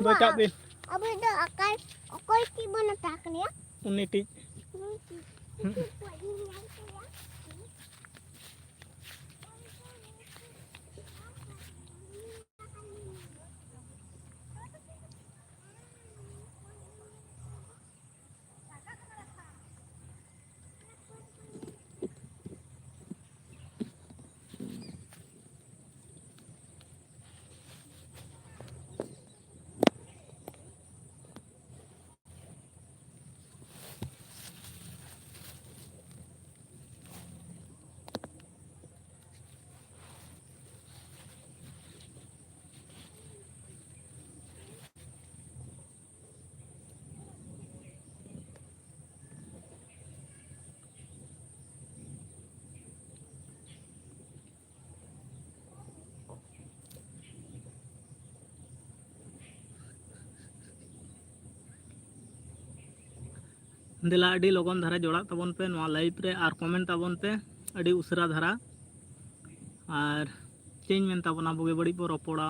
ᱫᱚ ᱪᱟᱜ ᱵᱤᱱ᱾ ᱟᱵᱚᱭᱤᱡ ᱫᱚ ᱚᱠᱚᱭ, ᱚᱠᱚᱭ ᱴᱤᱡ ᱵᱚᱱ ᱢᱮᱛᱟ ᱠᱟᱱᱟ? ᱩᱱᱤ ᱴᱤᱡ᱾ ᱩᱱᱤ ᱴᱤᱡ᱾ ᱦᱩᱸ᱾ ᱩᱱᱤ ᱴᱤᱡ ᱯᱚᱨᱤ ᱧᱮᱞ ᱠᱟᱭᱟ᱾ ᱫᱮᱞᱟ, ᱟᱹᱰᱤ ᱞᱚᱜᱚᱱ ᱫᱷᱟᱨᱟ ᱡᱚᱲᱟᱜ ᱛᱟᱵᱚᱱ ᱯᱮ ᱱᱚᱣᱟ ᱞᱟᱭᱤᱵᱷ ᱨᱮ ᱟᱨ ᱠᱚᱢᱮᱱᱴ ᱛᱟᱵᱚᱱ ᱯᱮ ᱟᱹᱰᱤ ᱩᱥᱟᱹᱨᱟ ᱫᱷᱟᱨᱟ᱾ ᱟᱨ ᱪᱮᱫ ᱤᱧ ᱢᱮᱱ ᱛᱟᱵᱚᱱᱟ, ᱵᱩᱜᱤ ᱵᱟᱹᱲᱤᱡ ᱵᱚ ᱨᱚᱯᱚᱲᱟ᱾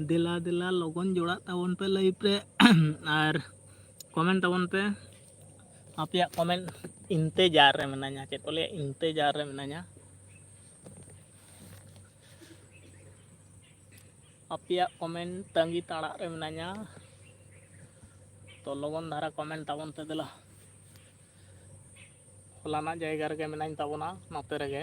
ᱫᱮᱞᱟ ᱫᱮᱞᱟ ᱞᱚᱜᱚᱱ ᱡᱚᱲᱟᱜ ᱛᱟᱵᱚᱱ ᱯᱮ live ᱨᱮ ᱟᱨ comment ᱛᱟᱵᱚᱱ ᱯᱮ᱾ ᱟᱯᱮᱭᱟᱜ comment ᱤᱱᱛᱮᱡᱟᱨ ᱨᱮ ᱢᱮᱱᱟᱧᱟ, ᱪᱮᱫ ᱠᱚ ᱞᱟᱹᱭᱟ, ᱤᱱᱛᱮᱡᱟᱨ ᱨᱮ ᱢᱮᱱᱟᱧᱟ᱾ ᱟᱯᱮᱭᱟᱜ comment ᱛᱟᱺᱜᱤ ᱛᱟᱲᱟᱜ ᱨᱮ ᱢᱮᱱᱟᱧᱟ᱾ ᱛᱚ ᱞᱚᱜᱚᱱ ᱫᱷᱟᱨᱟ comment ᱛᱟᱵᱚᱱ ᱯᱮ ᱫᱮᱞᱟ᱾ ᱦᱚᱞᱟᱱᱟᱜ ᱡᱟᱭᱜᱟ ᱨᱮᱜᱮ ᱢᱮᱱᱟᱧ ᱛᱟᱵᱚᱱᱟ, ᱱᱚᱛᱮ ᱨᱮᱜᱮ᱾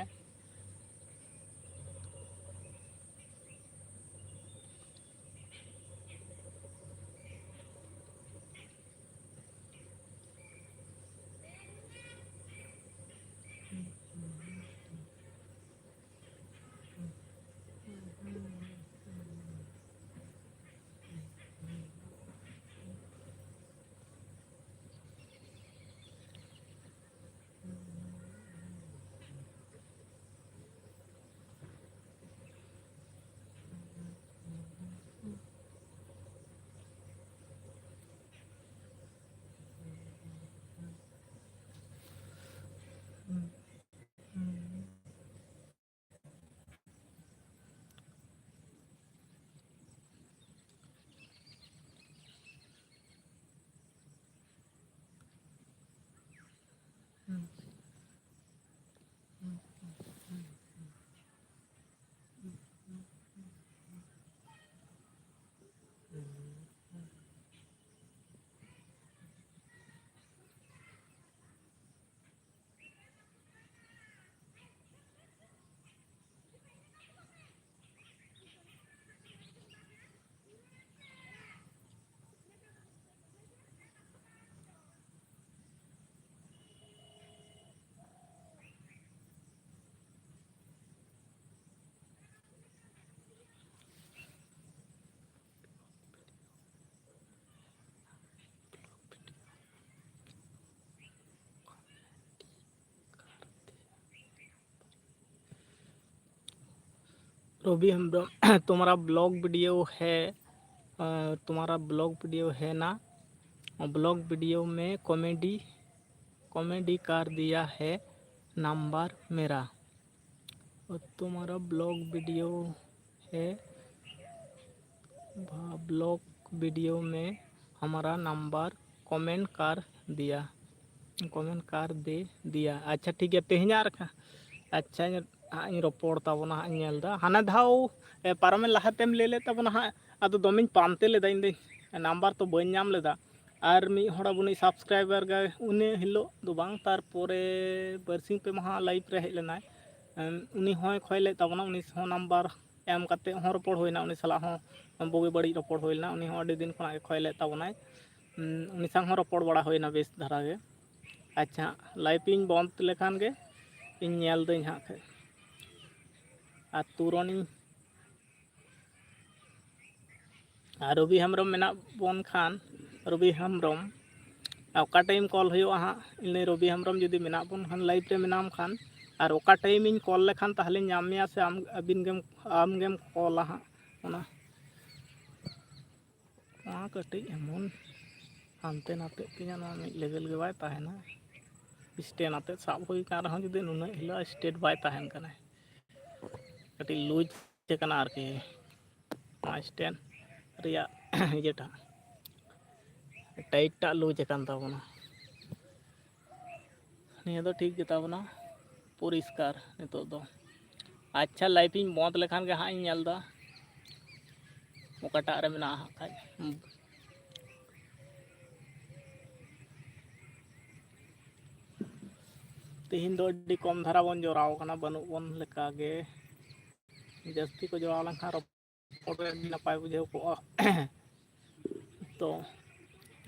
रवि हेम्ब्रम, तुम्हारा ब्लॉग वीडियो है, अ, तुम्हारा ब्लॉग वीडियो है ना? ब्लॉग वीडियो में कॉमेडी, कॉमेडी कर दिया है नंबर मेरा। तुम्हारा ब्लॉग वीडियो है, ब्लॉग वीडियो में हमारा नंबर कमेंट कर दिया, कमेंट कर दे दिया। ᱟᱪᱪᱷᱟ, ᱴᱷᱤᱠ ᱜᱮᱭᱟ, ᱛᱮᱦᱮᱧᱟᱜ ᱨᱟᱠᱷᱟ᱾ ᱟᱪᱪᱷᱟ, ᱦᱟᱸᱜ ᱤᱧ ᱨᱚᱯᱚᱲ ᱛᱟᱵᱚᱱᱟ, ᱦᱟᱸᱜ ᱤᱧ ᱧᱮᱞ ᱮᱫᱟ᱾ ᱦᱟᱱᱟ ᱫᱷᱟᱣ, ᱮ, ᱯᱟᱨᱚᱢᱮᱱ ᱞᱟᱦᱟᱛᱮᱢ ᱞᱟᱹᱭ ᱞᱮᱫ ᱛᱟᱵᱚᱱᱟ ᱦᱟᱸᱜ, ᱟᱫᱚ ᱫᱚᱢᱮᱧ ᱯᱟᱱᱛᱮ ᱞᱮᱫᱟ, ᱤᱧ ᱫᱚ ᱱᱟᱢᱵᱟᱨ ᱛᱚ ᱵᱟᱹᱧ ᱧᱟᱢ ᱞᱮᱫᱟ᱾ ᱟᱨ ᱢᱤᱫ ᱦᱚᱲ ᱟᱵᱚᱱᱤᱡ ᱥᱟᱵᱥᱠᱨᱟᱭᱵᱟᱨ ᱜᱮ, ᱩᱱᱤ ᱦᱤᱞᱳᱜ ᱫᱚ ᱵᱟᱝ, ᱛᱟᱨᱯᱚᱨᱮ ᱵᱟᱨᱥᱤᱧ ᱯᱮ ᱢᱟᱦᱟ ᱞᱟᱭᱤᱵᱷ ᱨᱮ ᱦᱮᱡ ᱞᱮᱱᱟᱭ᱾ ᱮᱢ, ᱩᱱᱤ ᱦᱚᱸᱭ ᱠᱷᱚᱭ ᱞᱮᱫ ᱛᱟᱵᱚᱱᱟ, ᱩᱱᱤ ᱦᱚᱸ ᱱᱟᱢᱵᱟᱨ ᱮᱢ ᱠᱟᱛᱮ ᱦᱚᱸ ᱨᱚᱯᱚᱲ ᱦᱩᱭᱱᱟ, ᱩᱱᱤ ᱥᱟᱞᱟᱜ ᱦᱚᱸ ᱵᱩᱜᱤ ᱵᱟᱹᱲᱤᱡ ᱨᱚᱯᱚᱲ ᱦᱩᱭ ᱞᱮᱱᱟ᱾ ᱩᱱᱤ ᱦᱚᱸ ᱟᱹᱰᱤ ᱫᱤᱱ ᱠᱷᱚᱱᱟᱜ ᱜᱮ ᱠᱷᱚᱭ ᱞᱮᱫ ᱛᱟᱵᱚᱱᱟᱭ᱾ ᱩᱢ, ᱩᱱᱤ ᱥᱟᱶ ᱦᱚᱸ ᱨᱚᱯᱚᱲ ᱵᱟᱲᱟ ᱦᱩᱭᱱᱟ ᱵᱮᱥ ᱫᱷᱟᱨᱟ ᱜᱮ᱾ ᱟᱪᱪᱷᱟ, ᱞᱟᱭᱤᱵᱷ ᱤᱧ ᱵᱚᱱᱫ ᱞᱮᱠᱷᱟᱱ ᱜᱮ ᱤᱧ ᱧᱮᱞ ᱫᱟᱹᱧ ᱦᱟᱸᱜ ᱠᱷᱟᱡ᱾ ᱟᱨ ᱛᱩᱨᱚᱱᱤᱧ ᱟᱨ ᱨᱚᱵᱤ ᱦᱮᱢᱵᱨᱚᱢ ᱢᱮᱱᱟᱜ ᱵᱚᱱ ᱠᱷᱟᱱ, ᱨᱚᱵᱤ ᱦᱮᱢᱵᱨᱚᱢ, ᱚᱠᱟ ᱴᱟᱭᱤᱢ ᱠᱚᱞ ᱦᱩᱭᱩᱜᱼᱟ ᱦᱟᱸᱜ? ᱤᱧ ᱞᱟᱹᱭ, ᱨᱚᱵᱤ ᱦᱮᱢᱵᱨᱚᱢ ᱡᱩᱫᱤ ᱢᱮᱱᱟᱜ ᱵᱚᱱ ᱠᱷᱟᱱ, ᱞᱟᱭᱤᱵᱷ ᱨᱮ ᱢᱮᱱᱟᱢ ᱠᱷᱟᱱ, ᱟᱨ ᱚᱠᱟ ᱴᱟᱭᱤᱢ ᱤᱧ ᱠᱚᱞ ᱞᱮᱠᱷᱟᱱ ᱛᱟᱦᱚᱞᱮᱧ ᱧᱟᱢ ᱢᱮᱭᱟ ᱥᱮ ᱟᱢ, ᱟᱹᱵᱤᱱ ᱜᱮᱢ, ᱟᱢ ᱜᱮᱢ ᱠᱚᱞᱟ ᱦᱟᱸᱜ? ᱚᱱᱟ, ᱱᱚᱣᱟ ᱠᱟᱹᱴᱤᱡ ᱮᱢᱚᱱ ᱦᱟᱱᱛᱮ ᱱᱟᱛᱮᱜ ᱛᱤᱧᱟ, ᱱᱚᱣᱟ ᱢᱤᱫ ᱞᱮᱵᱮᱞ ᱜᱮ ᱵᱟᱭ ᱛᱟᱦᱮᱱᱟ᱾ ᱥᱴᱮᱱ ᱟᱛᱮᱫ ᱥᱟᱵ ᱦᱩᱭ ᱠᱟᱱ ᱨᱮᱦᱚᱸ ᱡᱩᱫᱤ ᱱᱩᱱᱟᱹᱜ ᱦᱤᱞᱳᱜ ᱥᱴᱮᱴ ᱵᱟᱭ ᱛᱟᱦᱮᱱ ᱠᱟᱱᱟ, ᱠᱟᱹᱴᱤᱡ ᱞᱩᱡᱽ ᱠᱟᱱᱟ ᱟᱨᱠᱤ, ᱱᱚᱣᱟ ᱥᱴᱮᱱ ᱨᱮᱭᱟᱜ ᱤᱭᱟᱹᱴᱟᱜ, ᱴᱟᱭᱤᱴ ᱴᱟᱜ ᱞᱩᱡᱽ ᱟᱠᱟᱱ ᱛᱟᱵᱚᱱᱟ᱾ ᱱᱤᱭᱟᱹ ᱫᱚ ᱴᱷᱤᱠ ᱜᱮᱛᱟ ᱵᱚᱱᱟ, ᱯᱚᱨᱤᱥᱠᱟᱨ ᱱᱤᱛᱚᱜ ᱫᱚ᱾ ᱟᱪᱪᱷᱟ, ᱞᱟᱭᱤᱵᱷ ᱤᱧ ᱵᱚᱱᱫ ᱞᱮᱠᱷᱟᱱ ᱜᱮ ᱦᱟᱸᱜ ᱤᱧ ᱧᱮᱞ ᱮᱫᱟ ᱚᱠᱟᱴᱟᱜ ᱨᱮ ᱢᱮᱱᱟᱜᱼᱟ ᱦᱟᱸᱜ ᱠᱷᱟᱡ᱾ ᱦᱩᱸ᱾ ᱛᱮᱦᱮᱧ ᱫᱚ ᱟᱹᱰᱤ ᱠᱚᱢ ᱫᱷᱟᱨᱟ ᱵᱚᱱ ᱡᱚᱲᱟᱣ ᱠᱟᱱᱟ, ᱵᱟᱹᱱᱩᱜ ᱵᱚᱱ ᱞᱮᱠᱟ ᱜᱮ᱾ ᱡᱟᱹᱥᱛᱤ ᱠᱚ ᱡᱚᱲᱟᱣ ᱞᱮᱱᱠᱷᱟᱱ ᱨᱚᱯᱚᱲ ᱨᱮ ᱟᱹᱰᱤ ᱱᱟᱯᱟᱭ ᱵᱩᱡᱷᱟᱹᱣ ᱠᱚᱜᱼᱟ᱾ ᱛᱚ,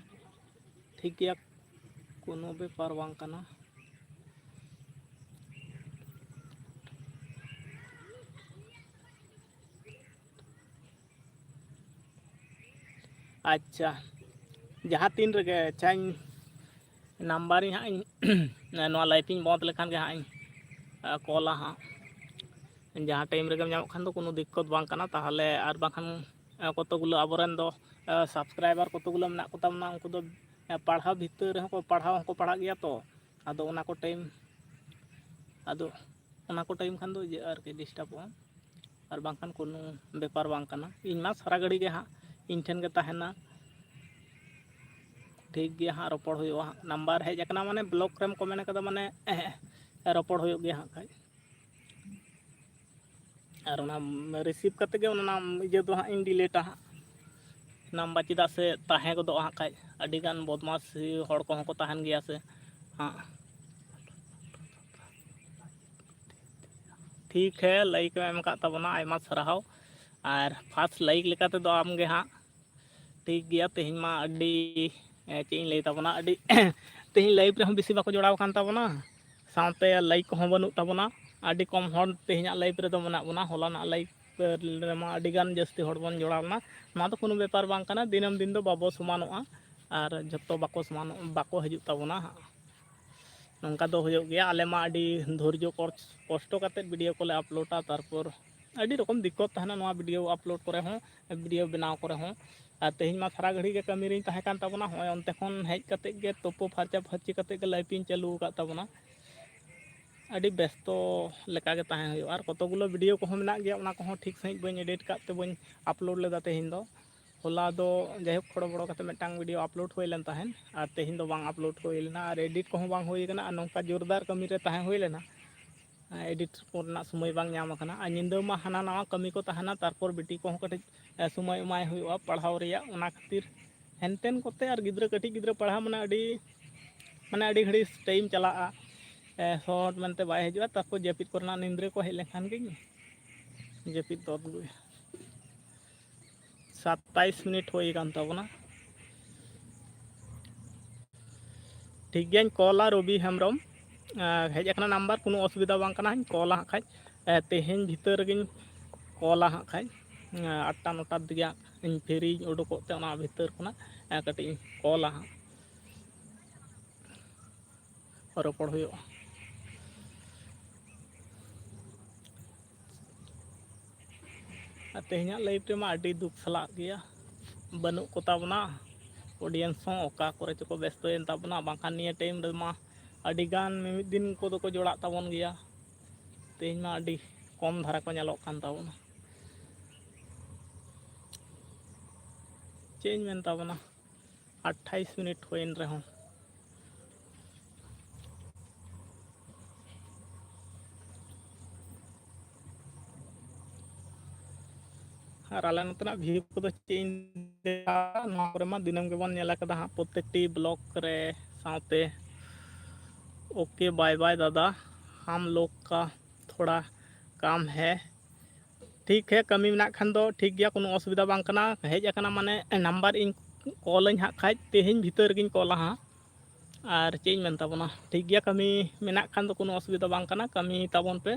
ᱴᱷᱤᱠ ᱜᱮᱭᱟ, ᱠᱳᱱᱳ ᱵᱮᱯᱟᱨ ᱵᱟᱝ ᱠᱟᱱᱟ᱾ ᱟᱪᱪᱷᱟ, ᱡᱟᱦᱟᱸ ᱛᱤᱱ ᱨᱮᱜᱮ, ᱟᱪᱪᱷᱟᱧ, ᱱᱟᱢᱵᱟᱨᱤᱧ ᱦᱟᱸᱜ ᱤᱧ, ᱱᱚᱣᱟ ᱞᱟᱭᱤᱵᱷ ᱤᱧ ᱵᱚᱱᱫ ᱞᱮᱠᱷᱟᱱ ᱜᱮ ᱦᱟᱸᱜ ᱤᱧ, ᱟ, ᱠᱚᱞᱟ ᱦᱟᱸᱜ᱾ ᱡᱟᱦᱟᱸ ᱴᱟᱭᱤᱢ ᱨᱮᱜᱮᱢ ᱧᱟᱢᱚᱜ ᱠᱷᱟᱱ ᱫᱚ ᱠᱳᱱᱳ ᱫᱤᱠᱠᱚᱛ ᱵᱟᱝ ᱠᱟᱱᱟ᱾ ᱛᱟᱦᱚᱞᱮ ᱟᱨ ᱵᱟᱝᱠᱷᱟᱱ, ᱟ, ᱠᱚᱛᱚ ᱜᱩᱞᱳ ᱟᱵᱚᱨᱮᱱ ᱫᱚ, ᱟ, ᱥᱟᱵᱥᱠᱨᱟᱭᱵᱟᱨ ᱠᱚᱛᱚ ᱜᱩᱞᱳ ᱢᱮᱱᱟᱜ ᱠᱚᱛᱟ ᱵᱚᱱᱟ, ᱩᱱᱠᱩ ᱫᱚ, ᱟ, ᱯᱟᱲᱦᱟᱣ ᱵᱷᱤᱛᱟᱹᱨ ᱨᱮᱦᱚᱸ ᱠᱚ ᱯᱟᱲᱦᱟᱣ ᱦᱚᱸᱠᱚ ᱯᱟᱲᱦᱟᱜ ᱜᱮᱭᱟ ᱛᱚ᱾ ᱟᱫᱚ ᱚᱱᱟ ᱠᱚ ᱴᱟᱭᱤᱢ, ᱟᱫᱚ ᱚᱱᱟ ᱠᱚ ᱴᱟᱭᱤᱢ ᱠᱷᱟᱱ ᱫᱚ ᱤᱭᱟᱹ ᱟᱨᱠᱤ ᱰᱤᱥᱴᱟᱵᱚᱜᱼᱟ, ᱟᱨ ᱵᱟᱝᱠᱷᱟᱱ ᱠᱳᱱᱳ ᱵᱮᱯᱟᱨ ᱵᱟᱝ ᱠᱟᱱᱟ᱾ ᱤᱧ ᱢᱟ ᱥᱟᱨᱟ ᱜᱷᱟᱹᱲᱤ ᱜᱮ ᱦᱟᱸᱜ ᱤᱧ ᱴᱷᱮᱱ ᱜᱮ ᱛᱟᱦᱮᱱᱟ᱾ ᱴᱷᱤᱠ ᱜᱮᱭᱟ ᱦᱟᱸᱜ, ᱨᱚᱯᱚᱲ ᱦᱩᱭᱩᱜᱼᱟ ᱦᱟᱸᱜ᱾ ᱱᱟᱢᱵᱟᱨ ᱦᱮᱡ ᱟᱠᱟᱱᱟ ᱢᱟᱱᱮ ᱵᱞᱚᱠ ᱨᱮᱢ ᱠᱚᱢᱮᱱᱴ ᱟᱠᱟᱫᱟ ᱢᱟᱱᱮ ᱨᱚᱯᱚᱲ ᱦᱩᱭᱩᱜ ᱜᱮᱭᱟ ᱦᱟᱸᱜ ᱠᱷᱟᱡ᱾ ᱟᱨ ᱚᱱᱟ ᱨᱤᱥᱤᱵᱷ ᱠᱟᱛᱮ ᱜᱮ ᱚᱱᱟ ᱤᱭᱟᱹ ᱫᱚ ᱦᱟᱸᱜ ᱤᱧ ᱰᱤᱞᱤᱴᱟ ᱦᱟᱸᱜ, ᱱᱟᱢᱵᱟᱨ, ᱪᱮᱫᱟᱜ ᱥᱮ ᱛᱟᱦᱮᱸ ᱜᱚᱫᱚᱜᱼᱟ ᱦᱟᱸᱜ ᱠᱷᱟᱡ, ᱟᱹᱰᱤᱜᱟᱱ ᱵᱚᱫᱢᱟᱥ ᱦᱚᱲ ᱠᱚᱦᱚᱸ ᱠᱚ ᱛᱟᱦᱮᱱ ᱜᱮᱭᱟ ᱥᱮ ᱦᱟᱸᱜ᱾ ᱴᱷᱤᱠ ᱦᱮ, ᱞᱟᱭᱤᱠ ᱮᱢ ᱮᱢ ᱟᱠᱟᱫ ᱛᱟᱵᱚᱱᱟ, ᱟᱭᱢᱟ ᱥᱟᱨᱦᱟᱣ᱾ ᱟᱨ ᱯᱷᱟᱥᱴ ᱞᱟᱭᱤᱠ ᱞᱮᱠᱟ ᱛᱮᱫᱚ ᱟᱢ ᱜᱮ ᱦᱟᱸᱜ᱾ ᱴᱷᱤᱠ ᱜᱮᱭᱟ, ᱛᱮᱦᱮᱧ ᱢᱟ ᱟᱹᱰᱤ, ᱮ, ᱪᱮᱫ ᱤᱧ ᱞᱟᱹᱭ ᱛᱟᱵᱚᱱᱟ, ᱟᱹᱰᱤ ᱛᱮᱦᱮᱧ ᱞᱟᱭᱤᱵᱷ ᱨᱮᱦᱚᱸ ᱵᱮᱥᱤ ᱵᱟᱠᱚ ᱡᱚᱲᱟᱣ ᱟᱠᱟᱱ ᱛᱟᱵᱚᱱᱟ, ᱥᱟᱶᱛᱮ ᱞᱟᱭᱤᱠ ᱠᱚᱦᱚᱸ ᱵᱟᱹᱱᱩᱜ ᱛᱟᱵᱚᱱᱟ᱾ ᱟᱹᱰᱤ ᱠᱚᱢ ᱦᱚᱲ ᱛᱮᱦᱮᱧᱟᱜ ᱞᱟᱭᱤᱵᱷ ᱨᱮᱫᱚ ᱢᱮᱱᱟᱜ ᱵᱚᱱᱟ᱾ ᱦᱚᱞᱟᱱᱟᱜ ᱞᱟᱭᱤᱵᱷ ᱨᱮᱢᱟ ᱟᱹᱰᱤᱜᱟᱱ ᱡᱟᱹᱥᱛᱤ ᱦᱚᱲ ᱵᱚᱱ ᱡᱚᱲᱟᱣ ᱞᱮᱱᱟ᱾ ᱱᱚᱣᱟ ᱫᱚ ᱠᱳᱱᱳ ᱵᱮᱯᱟᱨ ᱵᱟᱝ ᱠᱟᱱᱟ, ᱫᱤᱱᱟᱹᱢ ᱫᱤᱱ ᱫᱚ ᱵᱟᱵᱚ ᱥᱚᱢᱟᱱᱚᱜᱼᱟ ᱟᱨ ᱡᱷᱚᱛᱚ ᱵᱟᱠᱚ ᱥᱚᱢᱟᱱᱚᱜ, ᱵᱟᱠᱚ ᱦᱤᱡᱩᱜ ᱛᱟᱵᱚᱱᱟ ᱦᱟᱸᱜ᱾ ᱱᱚᱝᱠᱟ ᱫᱚ ᱦᱩᱭᱩᱜ ᱜᱮᱭᱟ᱾ ᱟᱞᱮ ᱢᱟ ᱟᱹᱰᱤ ᱫᱷᱳᱨᱡᱚ ᱠᱚᱥ-, ᱠᱚᱥᱴᱚ ᱠᱟᱛᱮᱫ ᱵᱷᱤᱰᱤᱭᱳ ᱠᱚᱞᱮ ᱟᱯᱞᱳᱰᱟ, ᱛᱟᱨᱯᱚᱨ ᱟᱹᱰᱤ ᱨᱚᱠᱚᱢ ᱫᱤᱠᱠᱚᱛ ᱛᱟᱦᱮᱱᱟ ᱱᱚᱣᱟ ᱵᱷᱤᱰᱤᱭᱳ ᱟᱯᱞᱳᱰ ᱠᱚᱨᱮ ᱦᱚᱸ, ᱵᱷᱤᱰᱤᱭᱳ ᱵᱮᱱᱟᱣ ᱠᱚᱨᱮ ᱦᱚᱸ᱾ ᱟᱨ ᱛᱮᱦᱮᱧ ᱢᱟ ᱥᱟᱨᱟ ᱜᱷᱟᱹᱲᱤ ᱜᱮ ᱠᱟᱹᱢᱤ ᱨᱤᱧ ᱛᱟᱦᱮᱸ ᱠᱟᱱ ᱛᱟᱵᱚᱱᱟ᱾ ᱦᱚᱸᱜᱼᱚᱭ ᱚᱱᱛᱮ ᱠᱷᱚᱱ ᱦᱮᱡ ᱠᱟᱛᱮᱫ ᱜᱮ, ᱛᱳᱯᱳ ᱯᱷᱟᱨᱪᱟ ᱯᱷᱟᱹᱨᱪᱤ ᱠᱟᱛᱮᱫ ᱜᱮ ᱞᱟᱭᱤᱵᱷ ᱤᱧ ᱪᱟᱹᱞᱩ ᱟᱠᱟᱫ ᱛᱟᱵᱚᱱᱟ᱾ ᱟᱹᱰᱤ ᱵᱮᱥᱛᱚ ᱞᱮᱠᱟ ᱜᱮ ᱛᱟᱦᱮᱸ ᱦᱩᱭᱩᱜᱼᱟ᱾ ᱟᱨ ᱠᱚᱛᱚ ᱜᱩᱞᱳ ᱵᱷᱤᱰᱤᱭᱳ ᱠᱚᱦᱚᱸ ᱢᱮᱱᱟᱜ ᱜᱮᱭᱟ, ᱚᱱᱟ ᱠᱚᱦᱚᱸ ᱴᱷᱤᱠ ᱥᱟᱺᱦᱤᱡ ᱵᱟᱹᱧ ᱮᱰᱤᱴ ᱠᱟᱫ ᱛᱮ ᱵᱟᱹᱧ ᱟᱯᱞᱳᱰ ᱞᱮᱫᱟ ᱛᱮᱦᱮᱧ ᱫᱚ᱾ ᱦᱚᱞᱟ ᱫᱚ ᱡᱟᱭᱦᱳᱠ ᱦᱚᱲᱚ ᱵᱚᱲᱚ ᱠᱟᱛᱮ ᱢᱤᱫᱴᱟᱝ ᱵᱷᱤᱰᱤᱭᱳ ᱟᱯᱞᱳᱰ ᱦᱩᱭ ᱞᱮᱱ ᱛᱟᱦᱮᱸᱫ, ᱟᱨ ᱛᱮᱦᱮᱧ ᱫᱚ ᱵᱟᱝ ᱟᱯᱞᱳᱰ ᱦᱩᱭ ᱞᱮᱱᱟ, ᱟᱨ ᱮᱰᱤᱴ ᱠᱚᱦᱚᱸ ᱵᱟᱝ ᱦᱩᱭ ᱠᱟᱱᱟ, ᱟᱨ ᱱᱚᱝᱠᱟ ᱡᱳᱨᱫᱟᱨ ᱠᱟᱹᱢᱤ ᱨᱮ ᱛᱟᱦᱮᱸ ᱦᱩᱭ ᱞᱮᱱᱟ᱾ ᱮᱰᱤᱴ ᱠᱚᱨᱮᱱᱟᱜ ᱥᱚᱢᱚᱭ ᱵᱟᱝ ᱧᱟᱢ ᱟᱠᱟᱱᱟ, ᱟᱨ ᱧᱤᱫᱟᱹ ᱢᱟ ᱦᱟᱱᱟ ᱱᱟᱣᱟ ᱠᱟᱹᱢᱤ ᱠᱚ ᱛᱟᱦᱮᱱᱟ, ᱛᱟᱨᱯᱚᱨ ᱵᱤᱴᱤ ᱠᱚᱦᱚᱸ ᱠᱟᱹᱴᱤᱡ, ᱮ, ᱥᱚᱢᱚᱭ ᱮᱢᱟᱭ ᱦᱩᱭᱩᱜᱼᱟ ᱯᱟᱲᱦᱟᱣ ᱨᱮᱭᱟᱜ, ᱚᱱᱟ ᱠᱷᱟᱹᱛᱤᱨ ᱦᱮᱱᱛᱮᱱ ᱠᱚᱛᱮ᱾ ᱟᱨ ᱜᱤᱫᱽᱨᱟᱹ, ᱠᱟᱹᱴᱤᱡ ᱜᱤᱫᱽᱨᱟᱹ ᱯᱟᱲᱦᱟᱣ ᱢᱟᱱᱮ ᱟᱹᱰᱤ, ᱢᱟᱱᱮ ᱟᱹᱰᱤ ᱜᱷᱟᱹᱲᱤᱡ ᱴᱟᱭᱤᱢ ᱪᱟᱞᱟᱜᱼᱟ, ᱮ, ᱥᱚᱦᱚᱴ ᱢᱮᱱᱛᱮ ᱵᱟᱭ ᱦᱤᱡᱩᱜᱼᱟ᱾ ᱛᱟᱨᱯᱚᱨ ᱡᱟᱹᱯᱤᱫ ᱠᱚᱨᱮᱱᱟᱜ ᱱᱤᱸᱫᱽᱨᱟᱹ ᱠᱚ ᱦᱮᱡ ᱞᱮᱱᱠᱷᱟᱱ ᱜᱮ ᱡᱟᱹᱯᱤᱫ ᱫᱚ ᱟᱹᱜᱩᱭᱟ᱾ ᱥᱟᱛᱟᱭᱤᱥ ᱢᱤᱱᱤᱴ ᱦᱩᱭ ᱟᱠᱟᱱ ᱛᱟᱵᱚᱱᱟ᱾ ᱴᱷᱤᱠ ᱜᱮᱭᱟᱧ ᱠᱚᱞᱟ ᱨᱚᱵᱤ ᱦᱮᱢᱵᱨᱚᱢ, ᱟᱨ ᱦᱮᱡ ᱟᱠᱟᱱᱟ ᱱᱟᱢᱵᱟᱨ, ᱠᱳᱱᱳ ᱚᱥᱩᱵᱤᱫᱷᱟ ᱵᱟᱝ ᱠᱟᱱᱟ᱾ ᱦᱟᱸᱜ ᱠᱚᱞᱟ ᱦᱟᱸᱜ ᱠᱷᱟᱡ, ᱮ, ᱛᱮᱦᱮᱧ ᱵᱷᱤᱛᱟᱹᱨ ᱨᱮᱜᱮᱧ ᱠᱚᱞᱟ ᱦᱟᱸᱜ ᱠᱷᱟᱡ, ᱮ, ᱟᱴᱴᱟ ᱱᱚᱴᱟ ᱫᱤᱜᱮ ᱦᱟᱸᱜ ᱤᱧ ᱯᱷᱤᱨᱤᱧ ᱩᱰᱩᱠᱚᱜ ᱛᱮ ᱚᱱᱟ ᱵᱷᱤᱛᱟᱹᱨ ᱠᱷᱚᱱᱟᱜ, ᱮ, ᱠᱟᱹᱴᱤᱡ ᱤᱧ ᱠᱚᱞᱟ ᱦᱟᱸᱜ, ᱨᱚᱯᱚᱲ ᱦᱩᱭᱩᱜᱼᱟ᱾ ᱟᱨ ᱛᱮᱦᱮᱧᱟᱜ ᱞᱟᱭᱤᱵᱷ ᱨᱮᱢᱟ ᱟᱹᱰᱤ ᱫᱩᱠ ᱥᱟᱞᱟᱜ ᱜᱮᱭᱟ, ᱵᱟᱹᱱᱩᱜ ᱠᱚ ᱛᱟᱵᱚᱱᱟ᱾ ᱚᱰᱤᱭᱮᱱᱥ ᱦᱚᱸ ᱚᱠᱟ ᱠᱚᱨᱮ ᱪᱚᱠᱚ ᱵᱮᱥᱛᱚᱭᱮᱱ ᱛᱟᱵᱚᱱᱟ, ᱵᱟᱝᱠᱷᱟᱱ ᱱᱤᱭᱟᱹ ᱴᱟᱭᱤᱢ ᱨᱮᱢᱟ ᱟᱹᱰᱤᱜᱟᱱ ᱢᱤᱢᱤᱫ ᱫᱤᱱ ᱠᱚᱫᱚ ᱠᱚ ᱡᱚᱲᱟᱜ ᱛᱟᱵᱚᱱ ᱜᱮᱭᱟ᱾ ᱛᱮᱦᱮᱧ ᱢᱟ ᱟᱹᱰᱤ ᱠᱚᱢ ᱫᱷᱟᱨᱟ ᱠᱚ ᱧᱮᱞᱚᱜ ᱠᱟᱱ ᱛᱟᱵᱚᱱᱟ᱾ ᱪᱮᱫ ᱤᱧ ᱢᱮᱱ ᱛᱟᱵᱚᱱᱟ, ᱟᱴᱷᱟᱭᱤᱥ ᱢᱤᱱᱤᱴ ᱦᱩᱭᱮᱱ ᱨᱮᱦᱚᱸ᱾ ᱟᱨ ᱟᱞᱮ ᱱᱚᱛᱮᱱᱟᱜ ᱵᱷᱤᱭᱩ ᱠᱚᱫᱚ ᱪᱮᱫ ᱤᱧ ᱞᱟᱹᱭᱟ, ᱱᱚᱣᱟ ᱠᱚᱨᱮ ᱢᱟ ᱫᱤᱱᱟᱹᱢ ᱜᱮᱵᱚᱱ ᱧᱮᱞ ᱟᱠᱟᱫᱟ ᱦᱟᱸᱜ ᱯᱨᱚᱛᱮᱠᱴᱤ ᱵᱞᱚᱜ ᱨᱮ᱾ ᱥᱟᱶᱛᱮ OK bye bye दादा, हम लोग का थोड़ा काम है। ठीक है, ᱠᱟᱹᱢᱤ ᱢᱮᱱᱟᱜ ᱠᱷᱟᱱ ᱫᱚ ᱴᱷᱤᱠ ᱜᱮᱭᱟ, ᱠᱳᱱᱳ ᱚᱥᱩᱵᱤᱫᱷᱟ ᱵᱟᱝ ᱠᱟᱱᱟ᱾ ᱦᱮᱡ ᱟᱠᱟᱱᱟ ᱢᱟᱱᱮ ᱱᱟᱢᱵᱟᱨ ᱤᱧ ᱠᱚᱞᱟᱹᱧ ᱦᱟᱸᱜ ᱠᱷᱟᱡ, ᱛᱮᱦᱮᱧ ᱵᱷᱤᱛᱟᱹᱨ ᱨᱮᱜᱤᱧ ᱠᱚᱞᱟ ᱦᱟᱸᱜ᱾ ᱟᱨ ᱪᱮᱫ ᱤᱧ ᱢᱮᱱ ᱛᱟᱵᱚᱱᱟ, ᱴᱷᱤᱠ ᱜᱮᱭᱟ, ᱠᱟᱹᱢᱤ ᱢᱮᱱᱟᱜ ᱠᱷᱟᱱ ᱫᱚ ᱠᱳᱱᱳ ᱚᱥᱩᱵᱤᱫᱷᱟ ᱵᱟᱝ ᱠᱟᱱᱟ, ᱠᱟᱹᱢᱤ ᱛᱟᱵᱚᱱ ᱯᱮ᱾